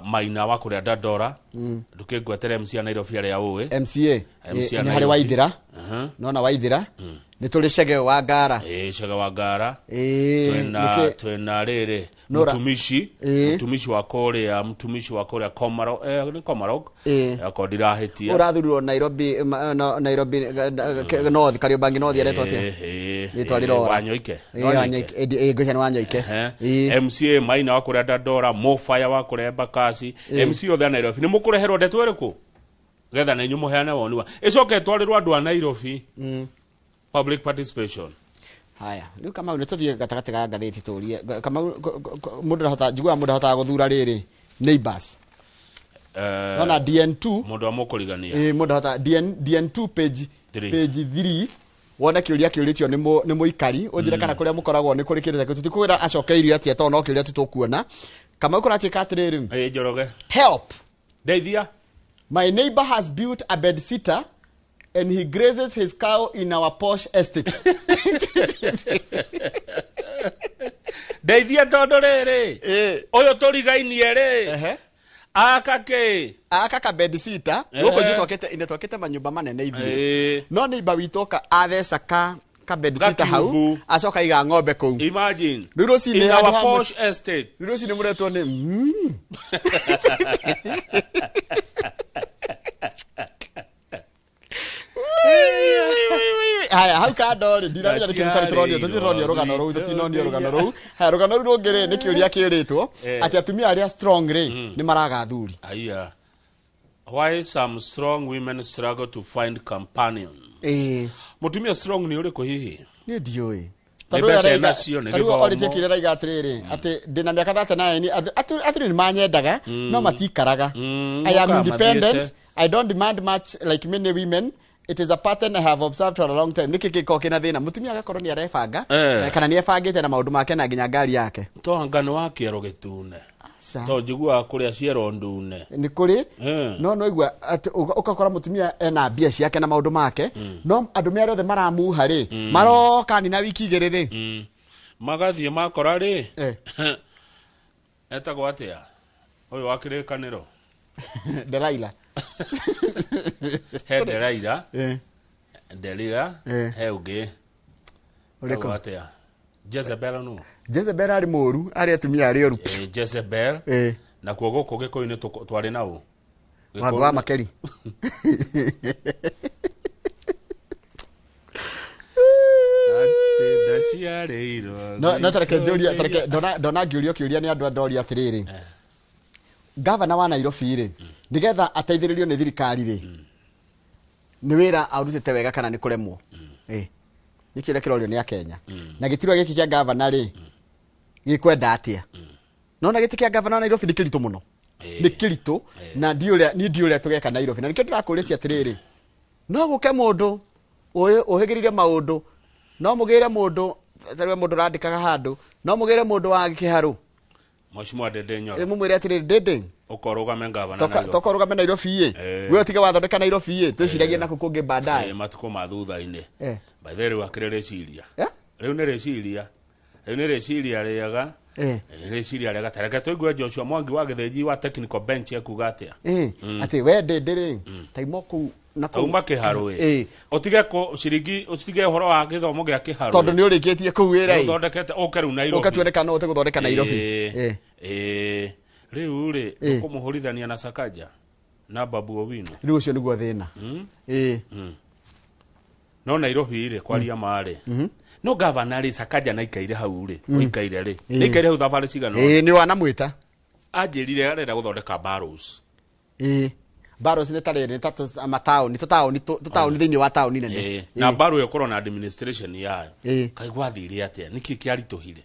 Maina wa kũrĩa Dandora. Ndũkĩngwetere MC ya Nairobi arĩa ũĩ. MCA MC nĩ harĩ Nairobi. Waithira. Nona Waithira nĩ Nĩ tũrĩ Chege wa Ngara. Ĩĩ, Chege wa Ngara. Ĩĩ, Twĩna twĩna rĩrĩ Nora. mtumishi. Mtumishi wa kũrĩa, mtumishi wa kũrĩa Komarok, nĩ Komarok. Akorwo ndirahĩtia. Ũrathurirwo Nairobi, Nairobi North, Kariobangi North, aretwo atĩa? Rĩtwa rĩrora. Wanyoike. Ĩĩ, Wanyoike. Ĩĩ, ngwĩciria nĩ Wanyoike. Ĩĩ. MCA Maina wa kũrĩa Dandora, Mofaya wa kũrĩa Embakasi, MC othe a Nairobi nĩ mũkũreherwo ndeto ĩrĩkũ getha na inyuĩ mũheane woni wa ĩcoke ĩtwarĩrwo andũ a Nairobi, public participation. Haya, rĩu Kamau, nĩ tũthiĩ gatagatĩ ga ngathĩti tũrie Kamau. Mũndũ ndahota, njiguaga mũndũ ndahotaga gũthura rĩrĩ neighbors. Nona DN2. Mũndũ wa mũkũrigania. Ĩĩ, mũndũ ndahota DN, DN2 page Three. Page 3, wone kĩũria kĩũrĩtio nĩ mũikari, ũnjĩre kana kũrĩa mũkoragwo nĩ kũrĩ kĩndũ ta kĩu. Tutikwĩra acokeirio atĩa, tondũ no kĩũria tu tũkuona. Kamau, kũratuĩka atĩrĩrĩ, Ĩĩ, Njoroge. Help. Ndeithia. My neighbor has built a bed sitter and he grazes his cow in our posh estate. Ndeithia, tondũ rĩrĩ, ũyũ tũrigainie rĩ, aka kĩ? Aka ka bed sitter gũkũ ithuĩ twakĩte ine twakĩte manyũmba manene ithuĩ, no neighbor witũ oka atheca ka bed sitter hau, Gakiugu. acoka aiga ng'ombe kũu. Imagine. Rĩu rũcinĩ In handũ our ha posh estate. Rĩu rũcinĩ mũretwo nĩ Haya, hau kando rĩ, ndiramenya nĩkĩ tũtarĩ tũronio, tũtironio rũgano rũu, tũtinonio rũgano rũu. Haya, rũgano rũu rũngĩ rĩ, nĩ kĩũria kĩũrĩtwo atĩ atumia arĩa strong rĩ, nĩ maraga athuri. Aya, why some strong women struggle to find companion. Mũtumia strong nĩ ũrĩkũ hihi? Niĩ ndiũĩ. Nĩ mbeca enacio, nĩ gĩthomo. Orĩtie kĩũria raiga atĩrĩrĩ, atĩ ndĩna mĩaka 39, athuri nĩ manyendaga no matikaraga. I am mokaga independent. mathiĩte. I don't demand much like many women. It is a pattern I have observed for a long time. Nĩkĩ gĩkoragwo kĩna thĩna, mũtumia agakorwo nĩ arebanga, kana nĩ ebangĩte na maũndũ make na nginya ngari yake? Toanga nĩ wa kĩero gĩtune. Aca. Tondũ njiguaga kũrĩa ciero ndune. Nĩ kũrĩ. No igua atĩ ũgakora mũtumia ena mbia ciake na maũndũ make, no andũ me arĩa othe maramuha rĩ, maroka nina wiki 2 rĩ. Magathiĩ makora rĩ, etagwo atĩa ũyũ wa Kĩrĩkanĩro? Delaila. He Delaila. Delila. He ũngĩ. Ũrĩkũ? Etagwo atĩa, Jezebel nũ? Jezebel arĩ mũru, arĩ atumia arĩ oru. Jezebel. Nakuo gũkũ Gĩkũyũ-inĩ twarĩ na ũ? Wangu wa Makeri. Atĩ ndaciarĩirwo. No tareke njũrie, tareke ndona ngĩũrio kĩũria nĩ andũ andoria atĩrĩrĩ, gavana wa Nairobi rĩ, nĩgetha ateithĩrĩrio nĩ thirikari rĩ, nĩ wĩra arutĩte wega kana nĩ kũremwo? Nĩ kĩũria kĩrorio nĩ Akenya. Na gĩturwa gĩkĩ kĩa gavana rĩ, gĩkwenda atĩa? Nona gĩtĩ kĩa gavana wa Nairobi nĩ kĩritũ mũno, nĩ kĩritũ, na ndiũrĩa niĩ ndiũrĩa tũgeka Nairobi, na nĩkĩo ndĩrakũrĩtie atĩrĩrĩ, no gũke mũndũ ũhĩgĩrĩire maũndũ, no mũgĩre mũndũ tarĩwe mũndũ ũrandĩkaga handũ, no mũgĩre mũndũ wa kĩharũ. Mheshimiwa Ndindi Nyoro. Mũmwĩre atĩrĩrĩ, Ndindi, ũkorũgame ngavana Nairobi. Toka ũrũgame Nairobi ĩ. We ũtige wathondeka Nairobi ĩ, twĩciragie naku kũngĩ baadaye. Matukũ ma thutha-inĩ. By the way, rĩu akĩrĩ rĩciria. Rĩu nĩ rĩciria, rĩu nĩ rĩciria rĩega. Rĩciria rĩega. Tareke tũigue Joshua Mwangi wa Gĩthĩnji wa technical bench ekuga atĩa. Atĩ we Ndindi rĩ, taima kũu na kũu. Tauma kĩharũ ĩ. Ũtige kũ ciringi, ũtige ũhoro wa gĩthomo gĩa kĩharũ. Tondũ nĩ ũrĩkĩtie kũu wĩra ĩ. Ũthondekete ũke rĩu Nairobi. Ũke tuone kana no ũhote gũthondeka Nairobi. Rĩu rĩ, ũkũmũhũrithania na Sakaja na Babu Owino? Rĩu ũcio nĩguo thĩna. No Nairobi rĩ, kwaria ma rĩ, no gavana rĩ, Sakaja na ikaire hau rĩ, ũikaire rĩ, nĩikaire hau thabarĩ cigana ũna. Ĩĩ, nĩ wanamwĩta. Anjĩrire arenda gũthondeka barrows. Ĩĩ, barrows nĩ ta rĩrĩ, nĩ ta mataũni, tũtaũni, tũtaũni thĩinĩ wa taũni nene. Na barrow ĩyo ĩkorwo na administration yayo. Kaĩ gwathire atĩa? Nĩkĩ kĩaritũhire?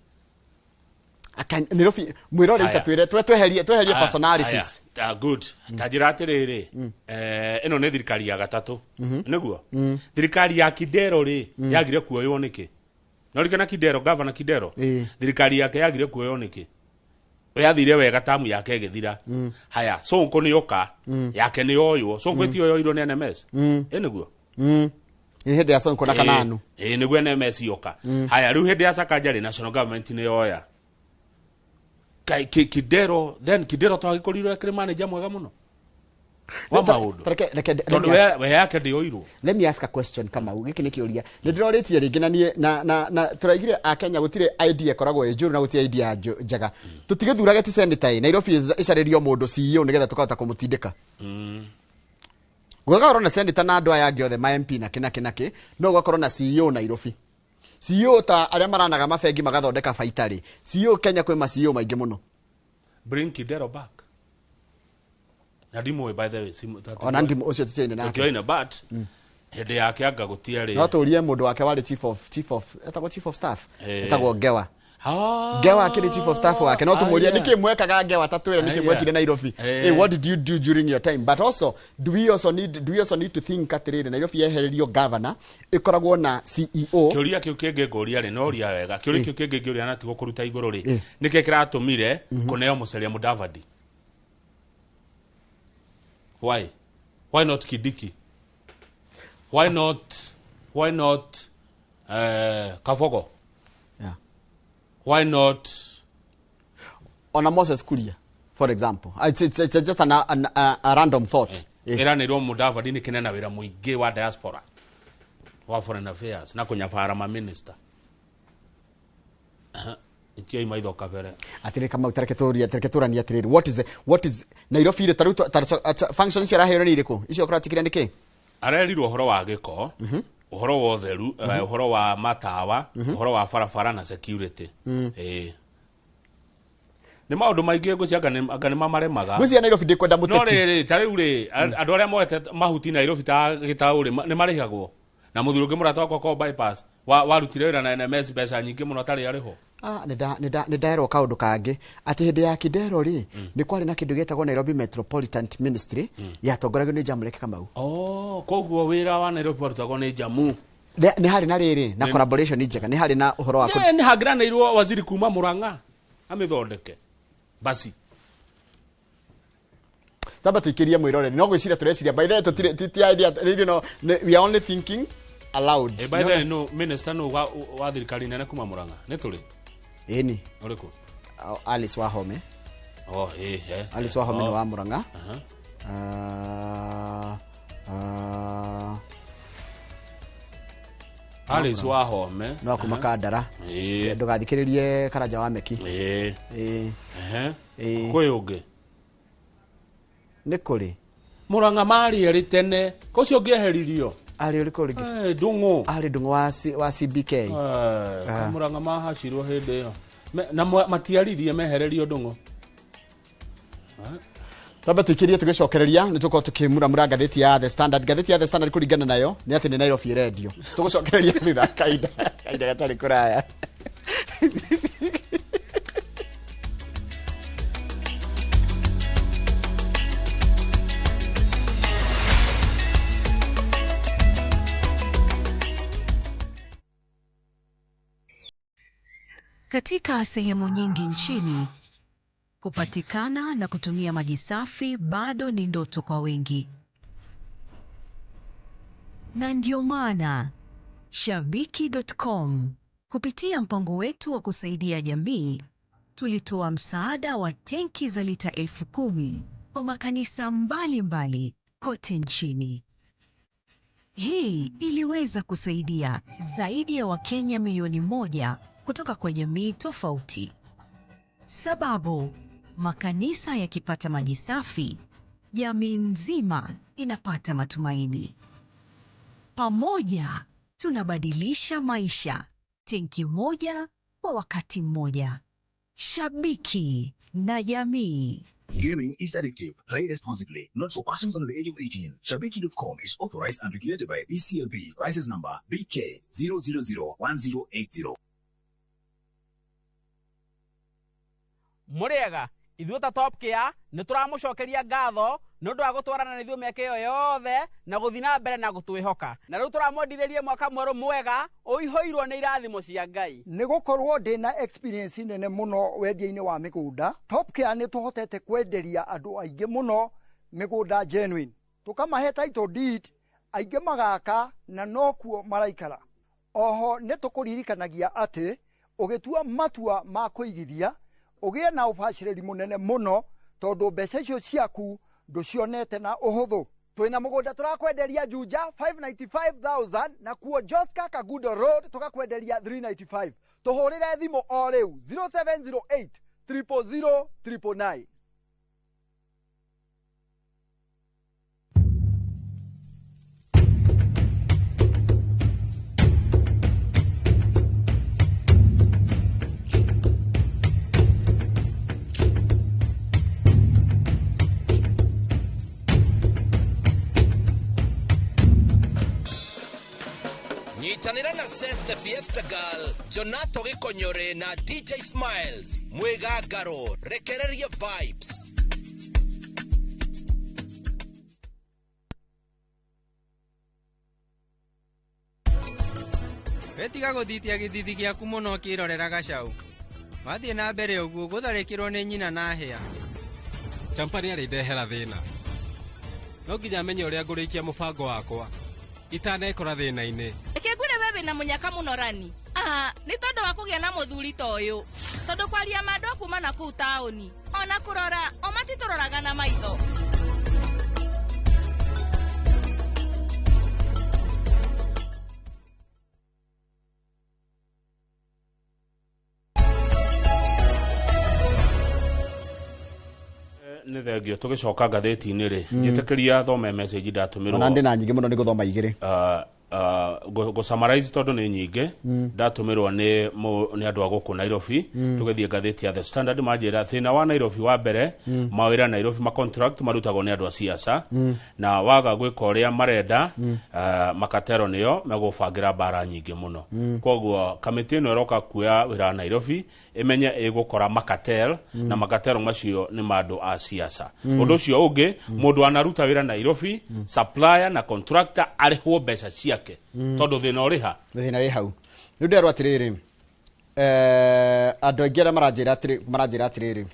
Nairobi mwĩrore. Haya. Ita twĩre tweherie Ah, personalities. Aya, ah, good. Ta njĩra atĩrĩrĩ, ĩno nĩ thirikari ya gatatũ, nĩguo thirikari ya Kidero rĩ, yagire kuoywo nĩkĩ? No rikana Kidero, gavana Kidero, thirikari yake yagire kuoywo nĩkĩ? Yathire wega, tamu yake ĩgĩthira. Haya, Sonko nĩ yoka yake nĩ yoywo. Sonko ĩtioyoirwo nĩ NMS, ĩ nĩguo? Nĩ hĩndĩ ya Sonko na Kananu. Ĩ nĩguo NMS yoka. Haya, rĩu hĩndĩ ya Sakaja rĩ, national government nĩ yoya. Kidero, then Kidero twagĩkorirwo akĩrĩ manager mwega mũno. Wa maũndũ. Reke Tondũ we yake ndĩoirwo. Let me ask a question, Kamau. Gĩkĩ nĩ kĩũria nĩ ndĩrorĩtie rĩngĩ na niĩ na tũraigire a Kenya gũtirĩ idea ĩkoragwo ĩ njũru na gũtirĩ idea njega. Tũtigĩthurage tu senator ĩ Nairobi ĩcarĩrio mũndũ CEO nĩgetha tũkahota kũmũtindĩka. Gũgakorwo na senator na andũ aya angĩ othe ma MP na kĩ na kĩ na kĩ, no gũgakorwo na CEO Nairobi. CEO ta arĩa maranaga mabengi magathondeka baita rĩ. CEO Kenya kwĩ ma CEO maingĩ mũno. Bring Kidero back. Na ndimũĩ by the way. Ona ndimũ ũcio tũtiaine nake. Tũtiaine but hĩndĩ yake anga gũtiarĩ. No tũrie mũndũ wake warĩ chief of etagwo chief of staff. Etagwo Ngewa. Ngewa akĩrĩ chief of staff wake. No tũmũrie nĩkĩ mwekaga Ngewa ta twĩre nĩkĩ mwekire Nairobi. Hey, what did you do during your time? But also do we also need to think atĩrĩrĩ Nairobi yehererio governor ĩkoragwo na CEO. Kĩũria kĩu kĩngĩ ngũria rĩ, no ria wega. Kĩũria kĩu kĩngĩ ngĩũria na tigo kũruta igũrũ rĩ, nĩkĩ kĩratũmire kũneo Musalia Mudavadi? Why? Why not Kindiki? Why not Kabogo? Yeah. Why not Ona Moses Kuria, for example. It's just a random thought. Ĩranĩrwo Mudavadi nĩ kĩnena wĩra mũingĩ wa diaspora, wa foreign affairs na kũnyabara ma minister. Ikio maitho kabere. Atirĩ Kamau, tareke tũrie, tareke tũranie atĩrĩrĩ, what is Nairobi rĩ, tarĩu functions icio araheo nĩ irĩkũ icio kũratikire nĩ kĩ? Arerirwo ũhoro wa gĩko, ũhoro wa ũtheru, ũhoro wa matawa, ũhoro wa barabara na security. Ĩĩ. Nĩ maũndũ maingĩ ngwĩciria anga nĩ mamaremaga. Ngwĩciria Nairobi ndĩkwenda No mũteti. Rĩrĩ, ta rĩu rĩ, andũ arĩa moete mahuti Nairobi ta gĩtaũ rĩ, nĩ marĩhagwo na mũthuri ũngĩ mũrata wakwa ko bypass warutire wĩra na NMS mbeca nyingĩ mũno atarĩ arĩhwo. Ah, nĩ nderwo kaũndũ kangĩ atĩ hĩndĩ ya Kidero rĩ, nĩ kwarĩ na kĩndũ gĩtagwo Nairobi Metropolitan Ministry yatongoragio nĩ Jamlek Kamau. Oh, koguo wĩra wa Nairobi warutagwo nĩ Jamu. Nĩ harĩ na rĩrĩ na collaboration njega, nĩ harĩ na ũhoro wa Nĩ hangĩranĩirwo waziri kuma Murang'a amĩthondeke basi. Tamba tuikirie mwiroreri, no gwiciria tureciria. By the way, tutire ti idea rĩu, no we are only thinking aloud. By the way, no minister no wa thirikari nene kuma Murang'a nĩ tũrĩ? Ĩni. Ũrĩkũ? Alice Wahome. Oh, ĩ he. Alice Wahome nĩ wa Murang'a. Alice Wahome. No kuma Kandara. Ndũgathikĩrĩrie Karanja wa Meki. Ĩĩ. Ĩĩ. Kwĩ ũngĩ? Nĩ kũrĩ. Murang'a marĩ erĩ tene kocio ũngĩeheririo. Arĩ ũrĩkũ rĩngĩ? Ndung'u. Arĩ Ndung'u wa CBK. Kamũrang'a mahacirwo hĩndĩ ĩyo na matiaririe mehererio Ndung'u. Twambe tuikirie, tũgĩcokereria nĩ tũkorwo tũkĩmuramura ngathĩti ya The Standard. Ngathĩti ya The Standard kũringana nayo nĩ atĩ nĩ Nairobi ĩrendio. Tũgũcokereria thutha kahinda gatarĩ kũraya. Katika sehemu nyingi nchini, kupatikana na kutumia maji safi bado ni ndoto kwa wengi. Na ndio maana Shabiki.com kupitia mpango wetu wa kusaidia jamii tulitoa msaada wa tenki za lita 10,000 kwa makanisa mbalimbali kote nchini. Hii iliweza kusaidia zaidi ya Wakenya milioni 1 kutoka kwa jamii tofauti. Sababu makanisa yakipata maji safi, jamii nzima inapata matumaini. Pamoja tunabadilisha maisha, tenki moja kwa wakati mmoja. Shabiki na jamii. Gaming is addictive. Play responsibly. Not for persons under the age of 18. Shabiki.com is authorized and regulated by BCLB. License number BK 0001080. Mũrĩega ithuĩ ta Top Care nĩ tũramũcokeria ngatho nĩ ũndũ wa gũtwarana na ithuĩ mĩaka ĩyo yothe na gũthiĩ na mbere na gũtwĩhoka, na rĩu tũramwendithĩrie mwaka mwerũ mwega ũihũirwo nĩ irathimo cia Ngai. Nĩ gũkorwo ndĩ na experience nene mũno wendia-inĩ wa mĩgũnda, Top Care nĩ tũhotete kwenderia andũ aingĩ mũno mĩgũnda genuine, tũkamahe title deed, aingĩ magaka na nokuo maraikara. Oho nĩ tũkũririkanagia atĩ ũgĩtua matua ma kũigithia ũgĩe na ũbacĩrĩri mũnene mũno, tondũ mbeca icio ciaku Ndũcionete na ũhũthũ. Twĩna mũgũnda tũrakwenderia Juja 595,000 na kuo Joska Kagudo Road tũgakwenderia 395. Tũhũrĩre thimũ o rĩu 0708 000 999. Nyitanĩra na Seste Fiesta Girl, Jonato Gĩkonyore na DJ Smiles mwĩgangaro rekereria vibes. Wetiga gũthitia gĩthithi gĩaku mũno ũkĩrorera gacau. Wathiĩ na mbere ũguo gũtharĩkĩrwo nĩ nyina na hĩa. Champani arĩndehera thĩna. No nginya menye ũrĩa ngũrĩkia mũbango wakwa. Itanekora thĩna-inĩ. Reke ngwĩre we wĩna mũnyaka mũno rani. Ah, nĩ tondũ wa kũgĩa na mũthuri ta ũyũ. Tondũ kwaria ma andũ a kuma na kũu taũni, ona kũrora, o matitũroraga na maitho. Nĩ thengio tũgĩcoka ngathĩti-inĩ rĩ, njĩtĩkĩria thome message ndatũmĩrwo. Ona ndĩ na nyingĩ mũno nĩ gũthoma igĩrĩ. Gũ summarize tondũ nĩ nyingĩ ndatũmĩrwo nĩ nĩ andũ a gũkũ Nairobi. Tũgĩthiĩ ngathĩti ya The Standard manjĩra thĩna wa Nairobi wa mbere, mawĩra Nairobi ma contract marutagwo nĩ andũ a siasa, na waga gwĩka ũrĩa marenda, makatero nĩo megũbangĩra mbara nyingĩ mũno. Koguo kamĩtĩ ĩno ĩroka kuoya wĩra wa Nairobi ĩmenye ĩgũkora makatel, na makatero macio nĩ ma andũ a siasa. Ũndũ ũcio ũngĩ, mũndũ anaruta wĩra Nairobi, supplier na contractor arĩhwo mbeca ciake, tondũ thĩna ũrĩ ha. Thĩna wĩ hau. Rĩu nderwo atĩrĩrĩ, andũ aingĩ arĩa maranjĩra atĩrĩrĩ,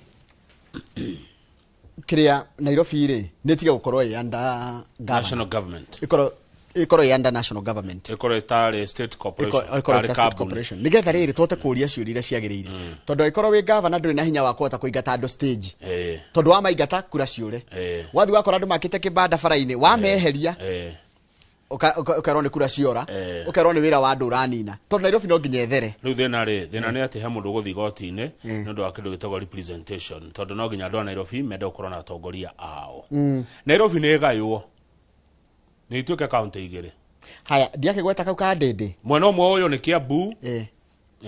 kĩrĩa Nairobi rĩ nĩ ĩtige gũkorwo ĩ under national government, ĩkorwo ĩ under national government, ĩkorwo ĩtarĩ state corporation, ĩkorwo tarĩ ĩta state kambuni. Corporation, nĩgetha rĩrĩ tũhote kũũria ciũria iria ciagĩrĩire, tondũ angĩkorwo wĩ gavana ndũrĩ na hinya wa kũhota kũingata andũ stage, tondũ wamaingata kura ciũre. Wathiĩ wakora andũ makĩte kĩbanda bara-inĩ, wameheria ũkerwo nĩ kura ciora, ũkerwo nĩ wĩra wa andũ ũranina, tondũ Nairobi no nginya ĩthere. Rĩu thĩna rĩ, thĩna nĩ atĩ he mũndũ ũgũthiĩ igoti-inĩ nĩ ũndũ wa kĩndũ gĩtagwo representation, tondũ no nginya andũ a Nairobi mende gũkorwo na atongoria ao. Nairobi nĩ ĩgaywo nĩ ituĩke kaunti igĩrĩ. Haya, ndiakĩgweta kau ka Ndĩndĩ. Mwena ũmwe ũyũ nĩ Kiambu.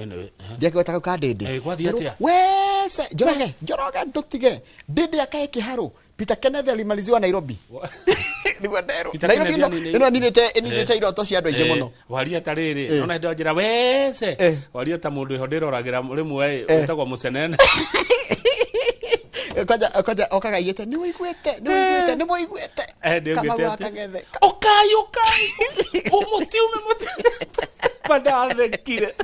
Anyway, Ndiakĩgweta kau ka Ndĩndĩ. Gwathiĩ atĩa? Wese Njoroge, Njoroge ndũtige Ndĩndĩ akae kĩharũ. Peter Kenneth alimaliziwa Nairobi. Nĩguo nderwo Peter Nairobi Kenneth ĩno ĩninĩte iroto cia andũ aingĩ mũno. Waria ta rĩrĩ, nona hĩndĩ njĩra wece waria ta mũndũ ĩho ndĩroragĩra rĩmwe wĩtagwo mũcenene. Kwanja okaga igĩte nĩ wĩiguĩte, nĩ wĩiguĩte, nĩ mũiguĩte. Ndĩũgĩte Kamau wa atĩ Kang'ethe. Ũkai, ũkai, mũtiume, mũtiume, mandathekire.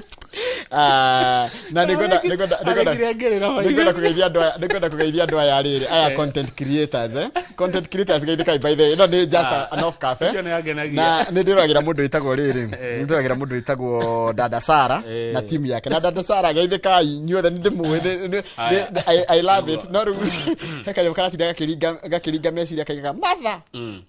Na nĩngwenda nĩngwenda nĩngwenda Arekire ngĩrĩra nĩngwenda kũgeithia andũ aya, nĩngwenda kũgeithia andũ aya rĩrĩ aya content creators, content creators, geithĩkai. By the way, ĩno nĩ just an off cafe. Ũcio nĩ angenagia. Na nĩ ndĩroragĩra mũndũ wĩtagwo rĩrĩ, nĩ ndĩroragĩra mũndũ wĩtagwo Dada Sara na timu yake. Na Dada Sara, geithĩkai inyuothe, nĩ ndĩmũĩ, I love it. No rĩu he kanyamũ karatinda gakĩringa meciria kaigaga mother,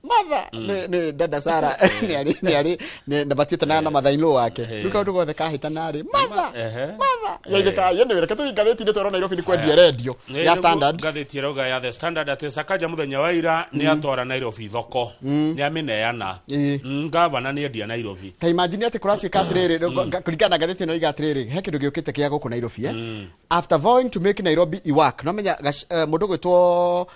mother. Nĩ Dada Sara nĩ arĩ na batiĩte na mathainũ wake. Rĩu kaũndũ gothe kahĩtana rĩ, mother, mother, geithĩkai. Anyway, reke tũthiĩ ngathĩti-inĩ twerwo Nairobi nĩ kwendia rendio ya Standard. Ngathĩti ĩrauga ya The Standard atĩ Sakaja mũthenya wa ira nĩ atwara Nairobi thoko, nĩ amĩneana. Gavana nĩ endia Nairobi. Ta imagine atĩ kũratuĩka atĩrĩrĩ, kũringana na ngathĩti ĩno iga atĩrĩrĩ, he kĩndũ gĩũkĩte kĩa gũkũ Nairobi, after vowing to make Nairobi i-work. No menya mũndũ gwĩtwo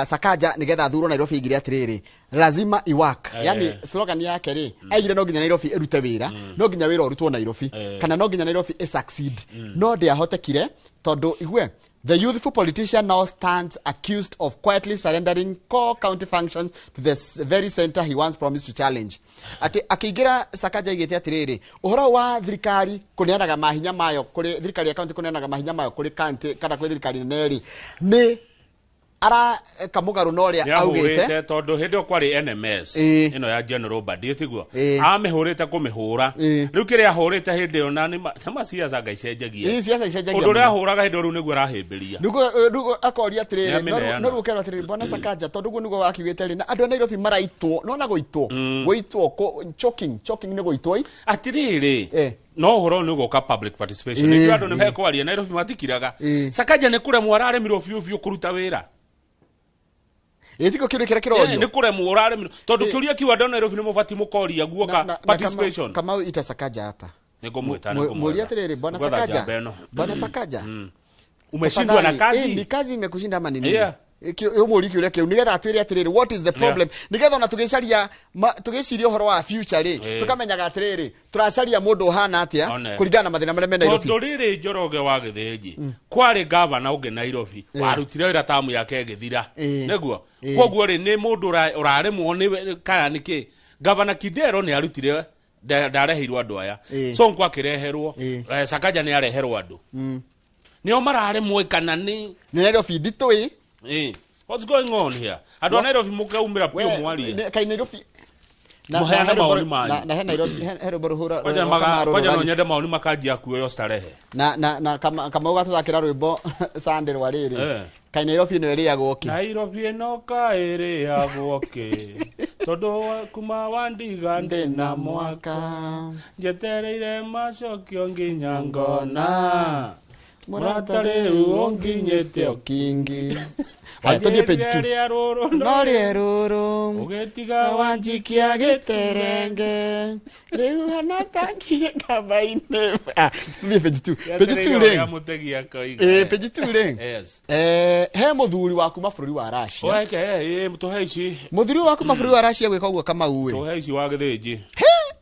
Sakaja nĩgetha athurwo Nairobi aigire atĩrĩrĩ, lazima i-work. Yani slogan yake rĩ, aigire no nginya Nairobi ĩrute wĩra, no nginya wĩra ũrutwo Nairobi, kana no nginya Nairobi ĩ-succeed. No ndĩahotekire tondũ igue the youthful politician now stands accused of quietly surrendering core county functions to the very center he once promised to challenge. Ati akĩingĩra Sakaja aigĩte atĩrĩrĩ, ũhoro wa thirikari kũneanaga mahinya mayo kũrĩ thirikari ya county, kũneanaga mahinya mayo kũrĩ county kana kũrĩ thirikari nene rĩ, nĩ Areka mũgarũ na ũrĩa augĩte. Nĩahũrĩte tondũ hĩndĩ ĩyo kwarĩ NMS Ĩĩ. ĩno ya General Badi tiguo Ĩĩ. amĩhũrĩte kũmĩhũra. Ĩĩ. Rĩu kĩrĩa ahũrĩte hĩndĩ ĩyo na nĩ ma ciaca ngai cenjagia. Ĩĩ, ciaca icenjagia Ũndũ ũrĩa mũno. ahũraga hĩndĩ ĩyo rĩu nĩguo arahĩmbĩria. Nĩguo akoria atĩrĩrĩ, Nĩamĩneana. no rĩu ũkerwo atĩrĩrĩ, bwana Sakaja, tondũ ũguo nĩguo wakiugĩte rĩ, na andũ a Nairobi maraitwo, nona gũitwo gũitwo choking nĩ gũitwo ĩ. Atirĩrĩ, Eh. no ũhoro nĩ ũgoka public participation. Ĩĩ, Nĩkĩo andũ nĩ ĩĩ. mekwaria Nairobi matikiraga. Ĩĩ. Sakaja nĩ kũremwo araremirwo biũ biũ kũruta wĩra. Ĩ tiko kĩũria kĩrĩa Ĩĩ, kĩrorio. nĩ kũremwo ũraremirwo tondũ kĩũria kĩu andũ a Nairobi nĩ mũbatiĩ mũkoria guoka Na participation. Kamau ita Sakaja hapa. Nĩngũmwĩta, Mũria nĩngũmwetha. atĩrĩrĩ, bwana Ngwetha Sakaja, njamba ĩno. bwana Sakaja, Umeshindwa na tafadhali, kazi. ni kazi imekushinda ama ni nini? Yeah. Ũmũrie kĩũria kĩu nĩgetha atwĩre atĩrĩrĩ, what is the problem, nĩgetha ona tũgĩcaria tũgĩciria ũhoro wa future rĩ, tũkamenyaga atĩrĩrĩ, tũracaria mũndũ ũhana atĩa One. kũringana na mathĩna marĩa me Nairobi. Tondũ rĩrĩ Njoroge wa Gĩthĩnji kwarĩ gavana ũngĩ Nairobi warutire wĩra tamu yake ĩgĩthira. Nĩguo koguo rĩ nĩ mũndũ ũraremwo nĩ kana nĩkĩ. Gavana Kidero nĩ arutire, ndareheirwo andũ aya. Sonko akĩreherwo. Sakaja nĩ areherwo andũ nĩo mararemwo kana nĩ Nĩ Nairobi nditũ ĩ. What's going on here? Andũ a Nairobi mũkaumĩra piũ mwarie. Kai Nairobi Mũheane na he maoni rwĩmbo- manyu. na he Nairobi he rwĩmbo rũhũra Kwanja rũroka kwanja no marũrũ. nyende maoni makanjia kuoyo starehe. Na Kamau gatũthakĩra rwĩmbo Sunday rwa rĩrĩ. Kai Nairobi ĩno ĩrĩagwo kĩ? Nairobi ĩno kaĩrĩagwo kĩ tondũ kuma wandiga ndĩ na mwaka njetereire macokio nginya ngona mũrata rĩu ũnginyĩte ũkingi. Haya, tũthiĩ page 2. Wanjĩrire rũrũ no rĩerũrũ ũgĩtiga wanjikia gĩterenge rĩu hana tangie kamba-inĩ. Ah, tũthiĩ page 2, page 2 rĩ. Mũtegi akoiga. Ĩ, page 2 rĩ. Yes. He mũthuri wa kuma bũrũri wa Russia. Weke tũhe ici. Mũthuri wa kuma bũrũri wa Russia gwĩka ũguo Kamau ĩ. Tũhe ici wa Gĩthĩnji.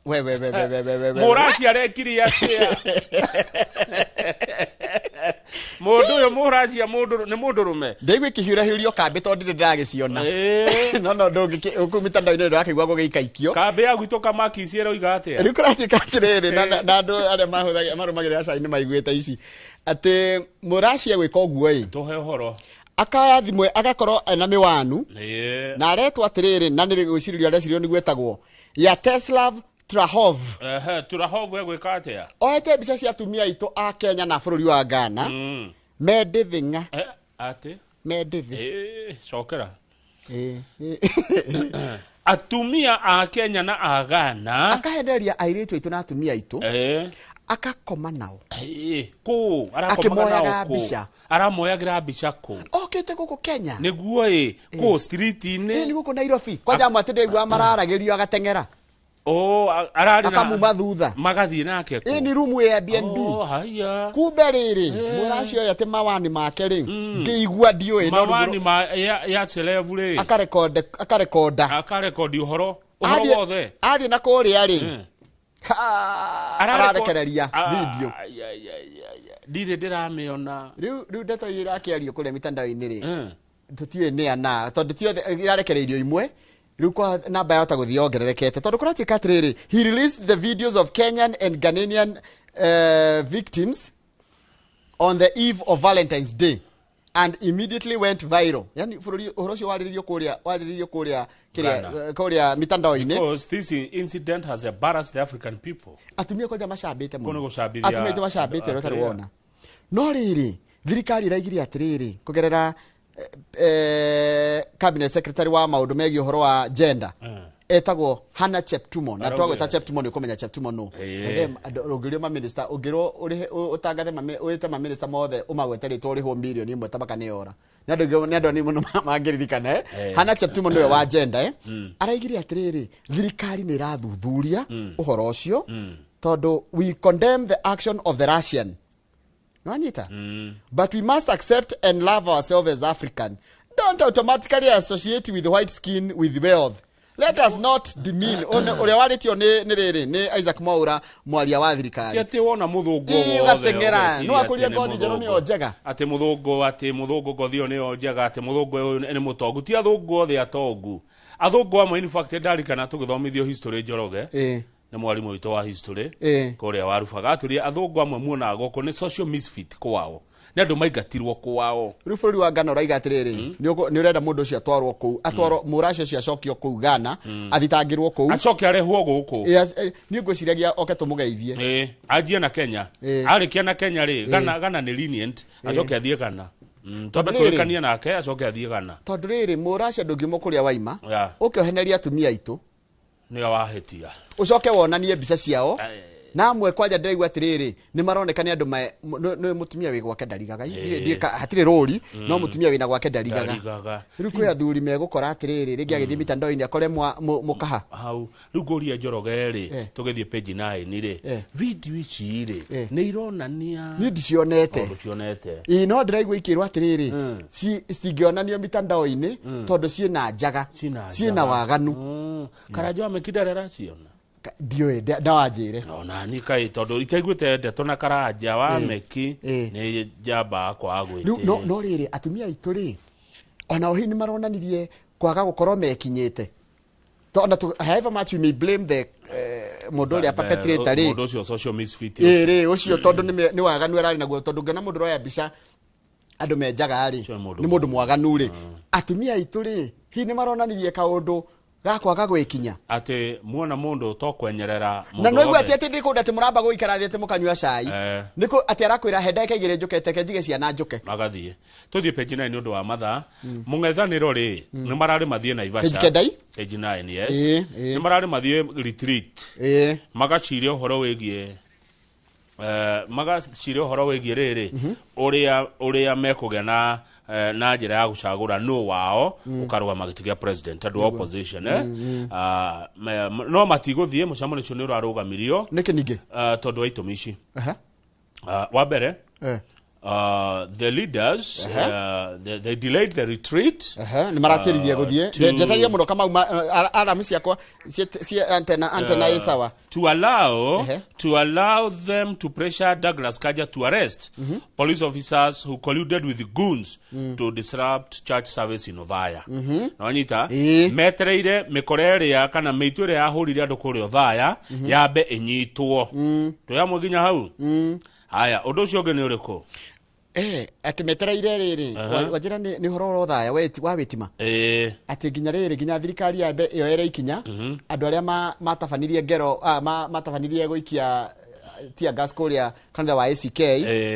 We we we we we we we we. Mũraci arekire atĩa? Mũndũ ũyũ mũracia mũndũ nĩ mũndũ rũme. Ndaigua ikĩhiũrahĩũrio kambĩ tondũ ndirĩ ndĩragĩciona. No ndũngĩ kũu mĩtandao-inĩ ndũrakĩigua gũgĩikaikio. Kambĩ ya gwitũ Kamakici ĩroiga atĩa? Rĩu kũratuĩka atĩrĩrĩ, na andũ arĩa mahũthagĩra marũmagĩrĩra cai nĩ maiguĩte ici atĩ mũracia gwĩka ũguo ĩ. Tũhe ũhoro. Akaya thimũ agakorwo ena mĩwanu na aretwo atĩrĩrĩ, na nĩ gwĩcirĩrio arecirĩrio nĩguo etagwo ya Teslav Trahov. Ehe, Turahov egwĩka atĩa? Oete mbica cia atumia aitũ a Kenya na bũrũri wa Ghana mendĩthĩng'a. Atĩ? Mendĩthĩ. Cokera. Atumia a Kenya na a Ghana akahendereria airĩtu aitũ na atumia aitũ akakoma nao. Kũ arakomaga Akĩmoyaga nao kũ? mbica. Aramoyagĩra mbica kũ? Okĩte gũkũ Kenya. Nĩguo ĩ kũ street-inĩ? Nĩ gũkũ Nairobi kwanja amwe atĩ ndĩraigua mararagĩrio agateng'era. Oh, ararĩ na akamuma thutha. Magathiĩ nake kũ? Ĩ nĩ rumu ya Airbnb. Oh, haya. Kumbe rĩrĩ mũracio ũyũ atĩ mawani make rĩ, ngĩigua ndiũĩ no rĩu Mawani ma ya celeb rĩ. Akarekonda. Akarekondi ũhoro ũhoro wothe. Athiĩ na kũrĩa rĩ, ararekereria video. Ai, ai, ai, ai, ai. Ndirĩ ndĩramĩona. Rĩu ndeto iria irakĩario kũrĩa mitandao-inĩ rĩ, tũtiũĩ nĩ ana tondũ ti othe irarekereirio imwe. Rĩu kwa namba yahota gũthiĩ yongererekete tondũ kũratuĩka atĩrĩrĩ, he released the videos of Kenyan and Ghanaian victims on the eve of Valentine's Day and immediately went viral. Yani bũrũri ũhoro ũcio warĩrĩrio kũrĩa kĩrĩa Ghana. kũrĩa mitandao-inĩ. Because this incident has embarrassed the African people. Atumia kwanja macambĩte Kũu mũno. nĩ gũcambithia Atumia aitũ macambĩte ũrĩa ũtarĩ atĩrĩrĩ. wona. No rĩrĩ, thirikari ĩraigire atĩrĩrĩ kũgerera cabinet secretary wa maũndũ megiĩ ũhoro wa gender etagwo Hannah Cheptumo, na Araugire. twagweta Cheptumo nĩ ũkũmenya Cheptumo nũ. Ũngĩũrio maminista, ũngĩrwo ũrĩhe ũtangathe ũĩte maminista mothe ũmagwete rĩtwa ũrĩhwo mirioni ĩmwe tabaka nĩ yora. Nĩ andũ nĩ andũ anini mũno mangĩririkana. Hannah Cheptumo nĩwe wa gender. Araigire atĩrĩrĩ, thirikari nĩ ĩrathuthuria ũhoro ũcio tondũ we condemn the action of the Russian. Nwanyita? But we must accept and love ourselves as African. Don't automatically associate with white skin with wealth. Let us not demean. Ũrĩa warĩtio nĩ rĩrĩ nĩ Isaac Mwaura, mwaria wa Ti thirikari. atĩ wona mũthũngũ Ĩ, o wothe ũgateng'era. ũgeciria No akũrie atĩ nĩ ngothi njerũ mũthũngũ. nĩyo njega. Atĩ mũthũngũ, atĩ mũthũngũ ngothi ĩyo nĩyo njega, atĩ mũthũngũ ũyũ nĩ mũtongu. Ti athũngũ othe atongu. Athũngũ amwe in fact ndarikana tũgĩthomithio history Njoroge. Nĩ mwarimũ witũ wa history kũrĩa warubaga atũria athũngũ amwe muonaga gũkũ nĩ social misfit kwao, nĩ andũ maingatirwo kwao. Rĩu bũrũri wa Ghana ũraiga atĩrĩrĩ, nĩ ũrenda mũndũ ũcio atwarwo kũu, atwarwo mũracio ũcio acokio kũu Ghana, athitangĩrwo kũu. Acoke arehwo gũkũ. Niĩ ngwĩciragia oke tũmũgeithie. Ĩĩ, anjie na Kenya. Arĩkia na Kenya rĩ, Ghana nĩ lenient, acoke athiĩ Ghana. Twambe Tondũ rĩrĩ- tũrĩkanie nake acoke athiĩ Ghana. Tondũ rĩrĩ, mũracia ndũngiuma kũrĩa waima ũke ũhenerie atumia aitũ. Nĩwe wahĩtia. Ũcoke wonanie mbica ciao na amwe kwanja ndĩraigua atĩrĩrĩ, nĩ maroneka nĩ andũ nĩ mũtumia wĩ gwake ndarigaga. Hatirĩ rũri, no mũtumia wĩna gwake ndarigaga. Ndarigaga. Rĩu kwĩ athuri megũkora atĩrĩrĩ, rĩngĩ agĩthiĩ mitandao-inĩ akore mũkaha. Hau rĩu ngũria Njoroge rĩ, tũgĩthiĩ page 9 rĩ, video ici rĩ, nĩ ironania? Niĩ ndicionete. Tondũ cionete. Ĩĩ, no ndĩraigua ikĩrwo atĩrĩrĩ, citingĩonanio mitandao-inĩ tondũ ciĩna njaga, Ciĩna ciĩna njaga. waganu. Karanja wa Meki ndarĩ araciona? Ndiũĩ, ndawanjĩre. Ona ni kaĩ tondũ itaiguĩte ndeto na Karanja wa Meki nĩ njamba kwaga Rĩu no gwĩtĩĩa. No rĩrĩ, atumia aitũ rĩ, ona o hihi nĩ maronanirie kwaga gũkorwo mekinyĩte. Ona however much we may blame the mũndũ ũrĩa perpetrator rĩ, mũndũ ũcio social misfit. Ĩ rĩ, ũcio tondũ nĩ waganu ararĩ naguo, tondũ ngĩona mũndũ ũroya mbica andũ menjaga rĩ, Ũcio nĩ mũndũ nĩ mũndũ mwaganu rĩ, atumia aitũ rĩ, hihi nĩ maronanirie kaũndũ ga kwaga gwĩkinya? Atĩ muona mũndũ to kwenyerera Na mũndũ no igua wothe. atĩ ndĩ kũndũ atĩ mũramba gũikara thĩ atĩ mũkanyua cai. Nĩkũ atĩ arakwĩra he ndagĩka 2 njũke teke njige ciana njũke. Magathiĩ. Tũthiĩ page 9 nĩ ũndũ wa mathaa. Mũng'ethanĩro rĩ, nĩ mararĩ mathiĩ Naivasha. Page 9? Page 9, yes. Ĩĩ. Nĩ mararĩ mathiĩ retreat. Magaciria ũhoro wĩgiĩ rĩrĩ ũrĩa mekũgĩa na na njĩra ya gũcagũra nũ wao ũkarũgama gĩtĩ kĩa president, andũ a opposition, eh? Ah, no matigũthiĩ mũcemanio ũcio, nĩ ũrarũgamirio. Nĩkĩ ningĩ? Tondũ wa itũmi ici. Wa mbere, the leaders, they delayed the retreat. Nĩ maratĩrithia gũthiĩ. Njeterire mũno Kamau, aramu ciakwa ciĩ antena ĩ sawa. To allow to allow them to pressure Douglas Kaja to arrest police officers who colluded with the goons to disrupt church service in Othaya. Na wanyita, metereire mĩkora ĩrĩa kana mĩitũ ĩrĩa yahũrire andũ kũrĩa Othaya yambe ĩnyitwo. Twĩ hamwe nginya hau? Haya, ũndũ ũcio ũngĩ nĩ ũrĩkũ? Atĩ metereire rĩrĩ, wanjĩra nĩ ũhoro wa Othaya wa wĩtima, atĩ nginya rĩrĩ, nginya thirikari yambe yoere ikinya andũ arĩa matabanirie ngero, matabanirie gũikia tear gas kũrĩa kanitha wa ACK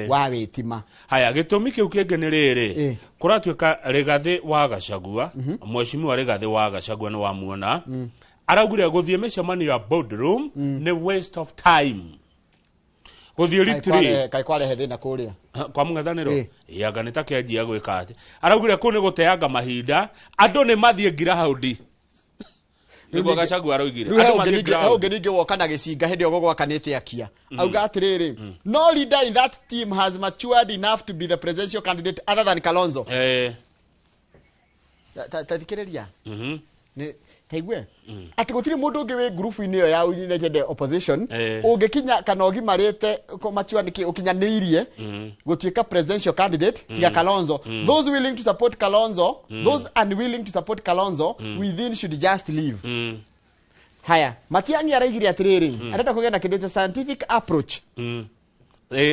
wa wĩtima. Haya, gĩtũmi kĩu kĩngĩ nĩ rĩrĩ, kũratuĩka Rigathĩ wa Gachagua, mheshimiwa Rigathĩ wa Gachagua, nĩ wamuona, araugire gũthiĩ mĩcemanio ya boardroom nĩ waste of time, gũthiĩ Kaĩ retreat. Kaĩ kwarehe thĩna kũrĩa kwa mũng'ethanĩro anga nĩ ta kĩanjia gwĩka atĩ araugire kũu nĩ gũteanga mahinda, andũ nĩ mathiĩ ngiraundi, nĩguo Gachagua araugire. Rĩu he Andũ ũngĩ mathiĩ he ũngĩ ground. ningĩ woka na gĩcinga hĩndĩ ĩyo gũgwakanĩte akia auga atĩrĩrĩ, no leader in that team has matured enough to be the presidential candidate other than Kalonzo. Ta thikĩrĩria. Nĩ taigue atĩ gũtirĩ mũndũ ũngĩ wĩ ngurubu-inĩ ĩyo ya United Opposition ũngĩkinya kana ũgimarĩte mature nĩkĩ ũkinyanĩirie gũtuĩka presidential candidate tiga Kalonzo. Those willing to support Kalonzo, those unwilling to support Kalonzo within should just leave. Haya, Matiang'i araigire atĩrĩrĩ, arenda kũgĩa na kĩndũ cha scientific approach.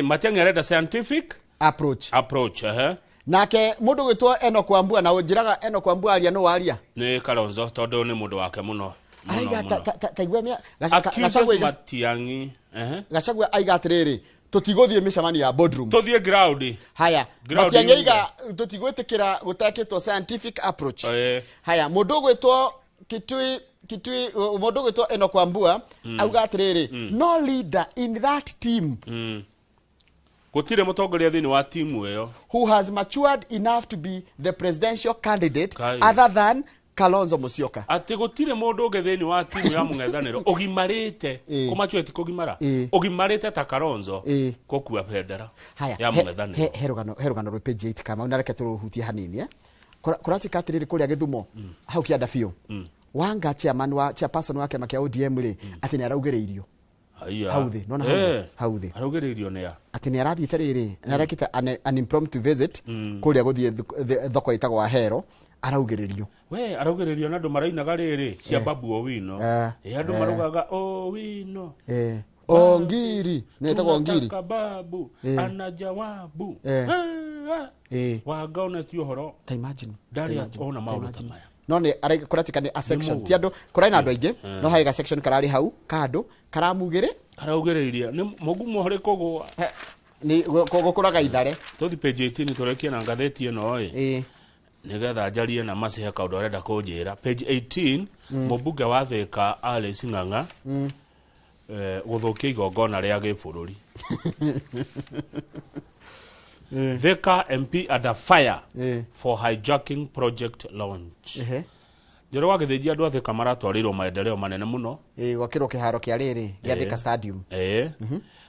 Matiang'i arenda scientific approach. Approach, ehe. Nake mũndũ gwĩtwo Enoch Wambua, na ũnjĩraga Enoch Wambua aria no waria. Nĩ Kalonzo tondũ nĩ mũndũ wake mũno. Araiga Mũno. ta igua Accuses Gachagua Matiang'i, ehe. Gachagua aiga atĩrĩrĩ, tũtigũthiĩ mĩcemanio ya boardroom. Tũthiĩ ground. Haya, Ground Matiang'i yuge. aiga tũtigwĩtĩkĩra gũtekĩtwo scientific approach. Haya, mũndũ ũgwĩtwo Kitui, mũndũ ũgwĩtwo Enoch Wambua auga atĩrĩrĩ, no leader in that team Gũtirĩ mũtongoria thĩinĩ wa timu ĩyo who has matured enough to be the presidential candidate Kai. other than Kalonzo Musyoka. Atĩ gũtirĩ mũndũ ũngĩ thĩinĩ wa timu ya mũng'ethanĩro ũgimarĩte, kũmachua ti kũgimara, ũgimarĩte ta Kalonzo gũkua bendera Haya, ya mũng'ethanĩro. He rũgano rwĩ page 8, Kamau, na reke tũrũhutie hanini, eh? Kũratuĩka atĩrĩrĩ, kũrĩa Gĩthumo hau kĩanda biũ, Wanga chairman wa chairperson wa kĩama kĩa ODM rĩ, atĩ nĩ araugĩrĩirio. Haiya. Hau thĩ, nona hau thĩ, hau thĩ. Araugĩrĩirio nĩ a? Atĩ nĩ arathiĩte rĩrĩ, nĩ arekĩte an impromptu visit kũrĩa gũthiĩ thoko ĩtagwo Ahero, araugĩrĩrio. We araugĩrĩrio na andũ marainaga rĩrĩ cia Babu Owino. Andũ maraugaga Owino. Ongiri, nĩ ĩtagwo Ongiri. Tunataka babu ana jawabu. Wanga onetie ũhoro. Ta imagine. Ndarĩ Ta imagine, ona ta maũndũ ta imagine. maya. No nĩ kũratuĩka nĩ a section, mũgũ. ti andũ kũrarĩ na andũ aingĩ, no harĩ ga section kararĩ hau ka andũ karamugĩrĩ. Karaugĩrĩirie nĩ mũgumo harĩ kũgũa. Nĩ gũkũraga ithare. Tũthi page 18 tũrekie na ngathĩti ĩno ĩ, nĩgetha njarie na macihe kaũndũ arenda kũnjĩra. Page 18, mũmbunge wa Thĩka Alice Ng'ang'a gũthũkia igongona rĩa gĩbũrũri. Thika MP under fire for hijacking project launch. Njoro wa Gĩthĩnji, andũ a Thika maratwarĩirwo maendeleo manene mũno. Gwakĩrwo kĩharo kĩa rĩrĩ gĩa Thika Stadium.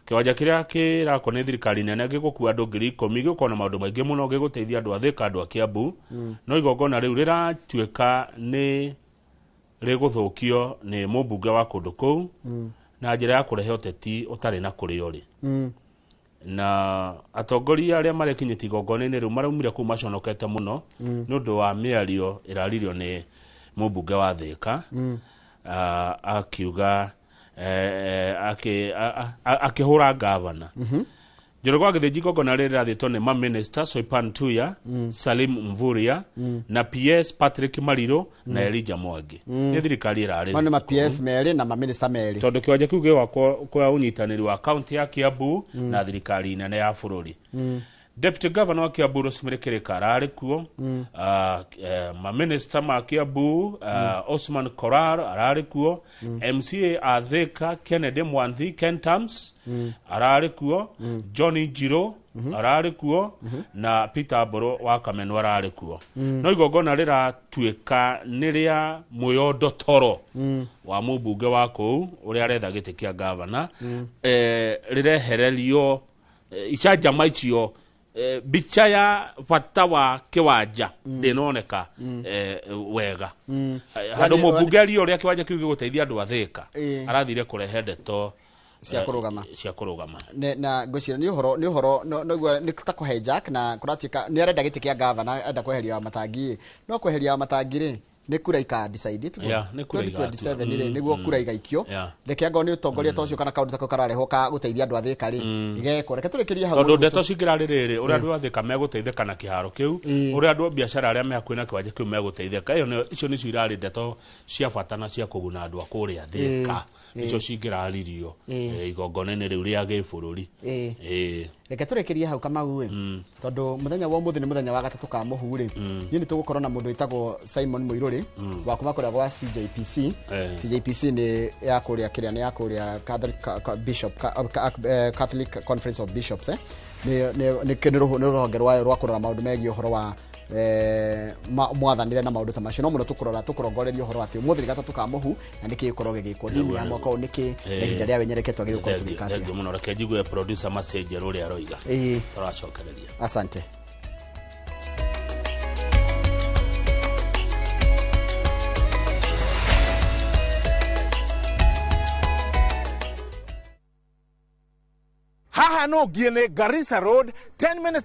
Kĩwanja kĩrĩa kĩrakwo nĩ thirikari nene gĩgũkua andũ 10,000, gĩgũkorwo na maũndũ maingĩ mũno, gĩgũteithia andũ a Thika, andũ a Kiambu. No igongona rĩu rĩratuĩka nĩ rĩgũthũkio nĩ mũmbunge wa kũndũ kũu na njĩra ya kũrehe ũteti ũtarĩ na kũrĩa ũrĩ. Na atongoria arĩa marekinyĩtie igongona-inĩ rĩu maraumire kũu maconokete mũno nĩ ũndũ wa mĩario ĩraririo nĩ mũmbunge wa Thika. Akiuga akĩhũra ngavana Njoroge wa Gĩthĩnji. Igongona rĩrĩ rĩrathĩtwo nĩ maminista Soipan Tuya, Salim Mvurya na PS Patrick Mariru na Elijah Mwangi. Nĩ thirikari ĩrarĩ Mau nĩ ma PS merĩ na maminista merĩ. Tondũ kĩwanja kĩu gĩgwakwo kwa ũnyitanĩri wa kaunti ya Kiambu na thirikari nene ya bũrũri. Deputy Governor wa Kiambu Rosemary Kirika ararĩ kuo. Maminista ma Kiambu, Osman Korar ararĩ kuo, MCA a Thika Kennedy Mwanthi Kentams ararĩ kuo, Johnny Njiro ararĩ kuo na Peter Mburu wa Kamenu ararĩ kuo. No igongona rĩratuĩka nĩ rĩa mwĩondo toro wa mũmbunge wa kũu ũrĩa aretha gĩtĩ kĩa gavana, rĩrehererio icanjama icio, mbica ya bata wa kĩwanja ndĩnoneka wega. Handũ mũmbunge arie ũrĩa kĩwanja kĩu gĩgũteithia andũ a Thika, arathire kũrehe ndeto Cia kũrũgama. Cia kũrũgama. Na ngwĩciria nĩ ũhoro noguo nĩ ta kũhijack, na kũratuĩka nĩ arenda gĩtĩ kĩa gavana, enda kweheria wa matangi, no kweheria wa matangi rĩ, nĩ kura ika decide tiguo? Yeah, nĩ kura igatua. 2027 rĩ, nĩguo kura igaikio. Reke angorwo nĩ ũtongoria ta ũcio kana kaũndũ ta kau kararehwo ka gũteithia andũ a Thika rĩ, igekwo. Reke tũrĩkĩrie hau. Tondũ ndeto cingĩrarĩ rĩrĩ, ũrĩa andũ a Thika megũteithĩka na kĩharo kĩu, ũrĩa andũ a biacara arĩa me hakuhĩ na kĩwanja kĩu megũteithĩka, ĩyo icio nĩcio irarĩ ndeto cia bata na cia kũguna andũ a kũrĩa Thika, nĩcio cingĩraririo igongona-inĩ rĩu rĩa gĩbũrũri. Reke tũrĩkĩrie hau, Kamau ĩ, tondũ mũthenya wa ũmũthĩ nĩ mũthenya wa gatatũ ka mũhu rĩ, niĩ nĩ tũgũkorwo na mũndũ wĩtagwo Simon Mũirũrĩ wa kuma kũrĩa gwa CJPC. CJPC nĩ ya kũrĩa kĩrĩa nĩ ya kũrĩa Catholic, Bishop Catholic Conference of Bishops, eh? Nĩ rũhonge rwayo rwa kũrora maũndũ megiĩ ũhoro wa mwathanĩre na maũndũ ta macio. No mũno tũkũrora tũkũrongoreria ũhoro atĩ ũmũthĩ nĩ gatatũ ka mũhu na nĩkĩ gĩkorwo gĩgĩkwo ndini ya mwaka ũyũ, nĩkĩ na ihinda rĩa wenyereke twagĩrĩirwo gũkorwo tũgĩka atĩa. Thengiũ mũno. Reke njigue producer Macenjeru ũrĩa aroiga. Tũracokereria. Asante. Haha no ngiĩ nĩ Garissa Road 10 minutes.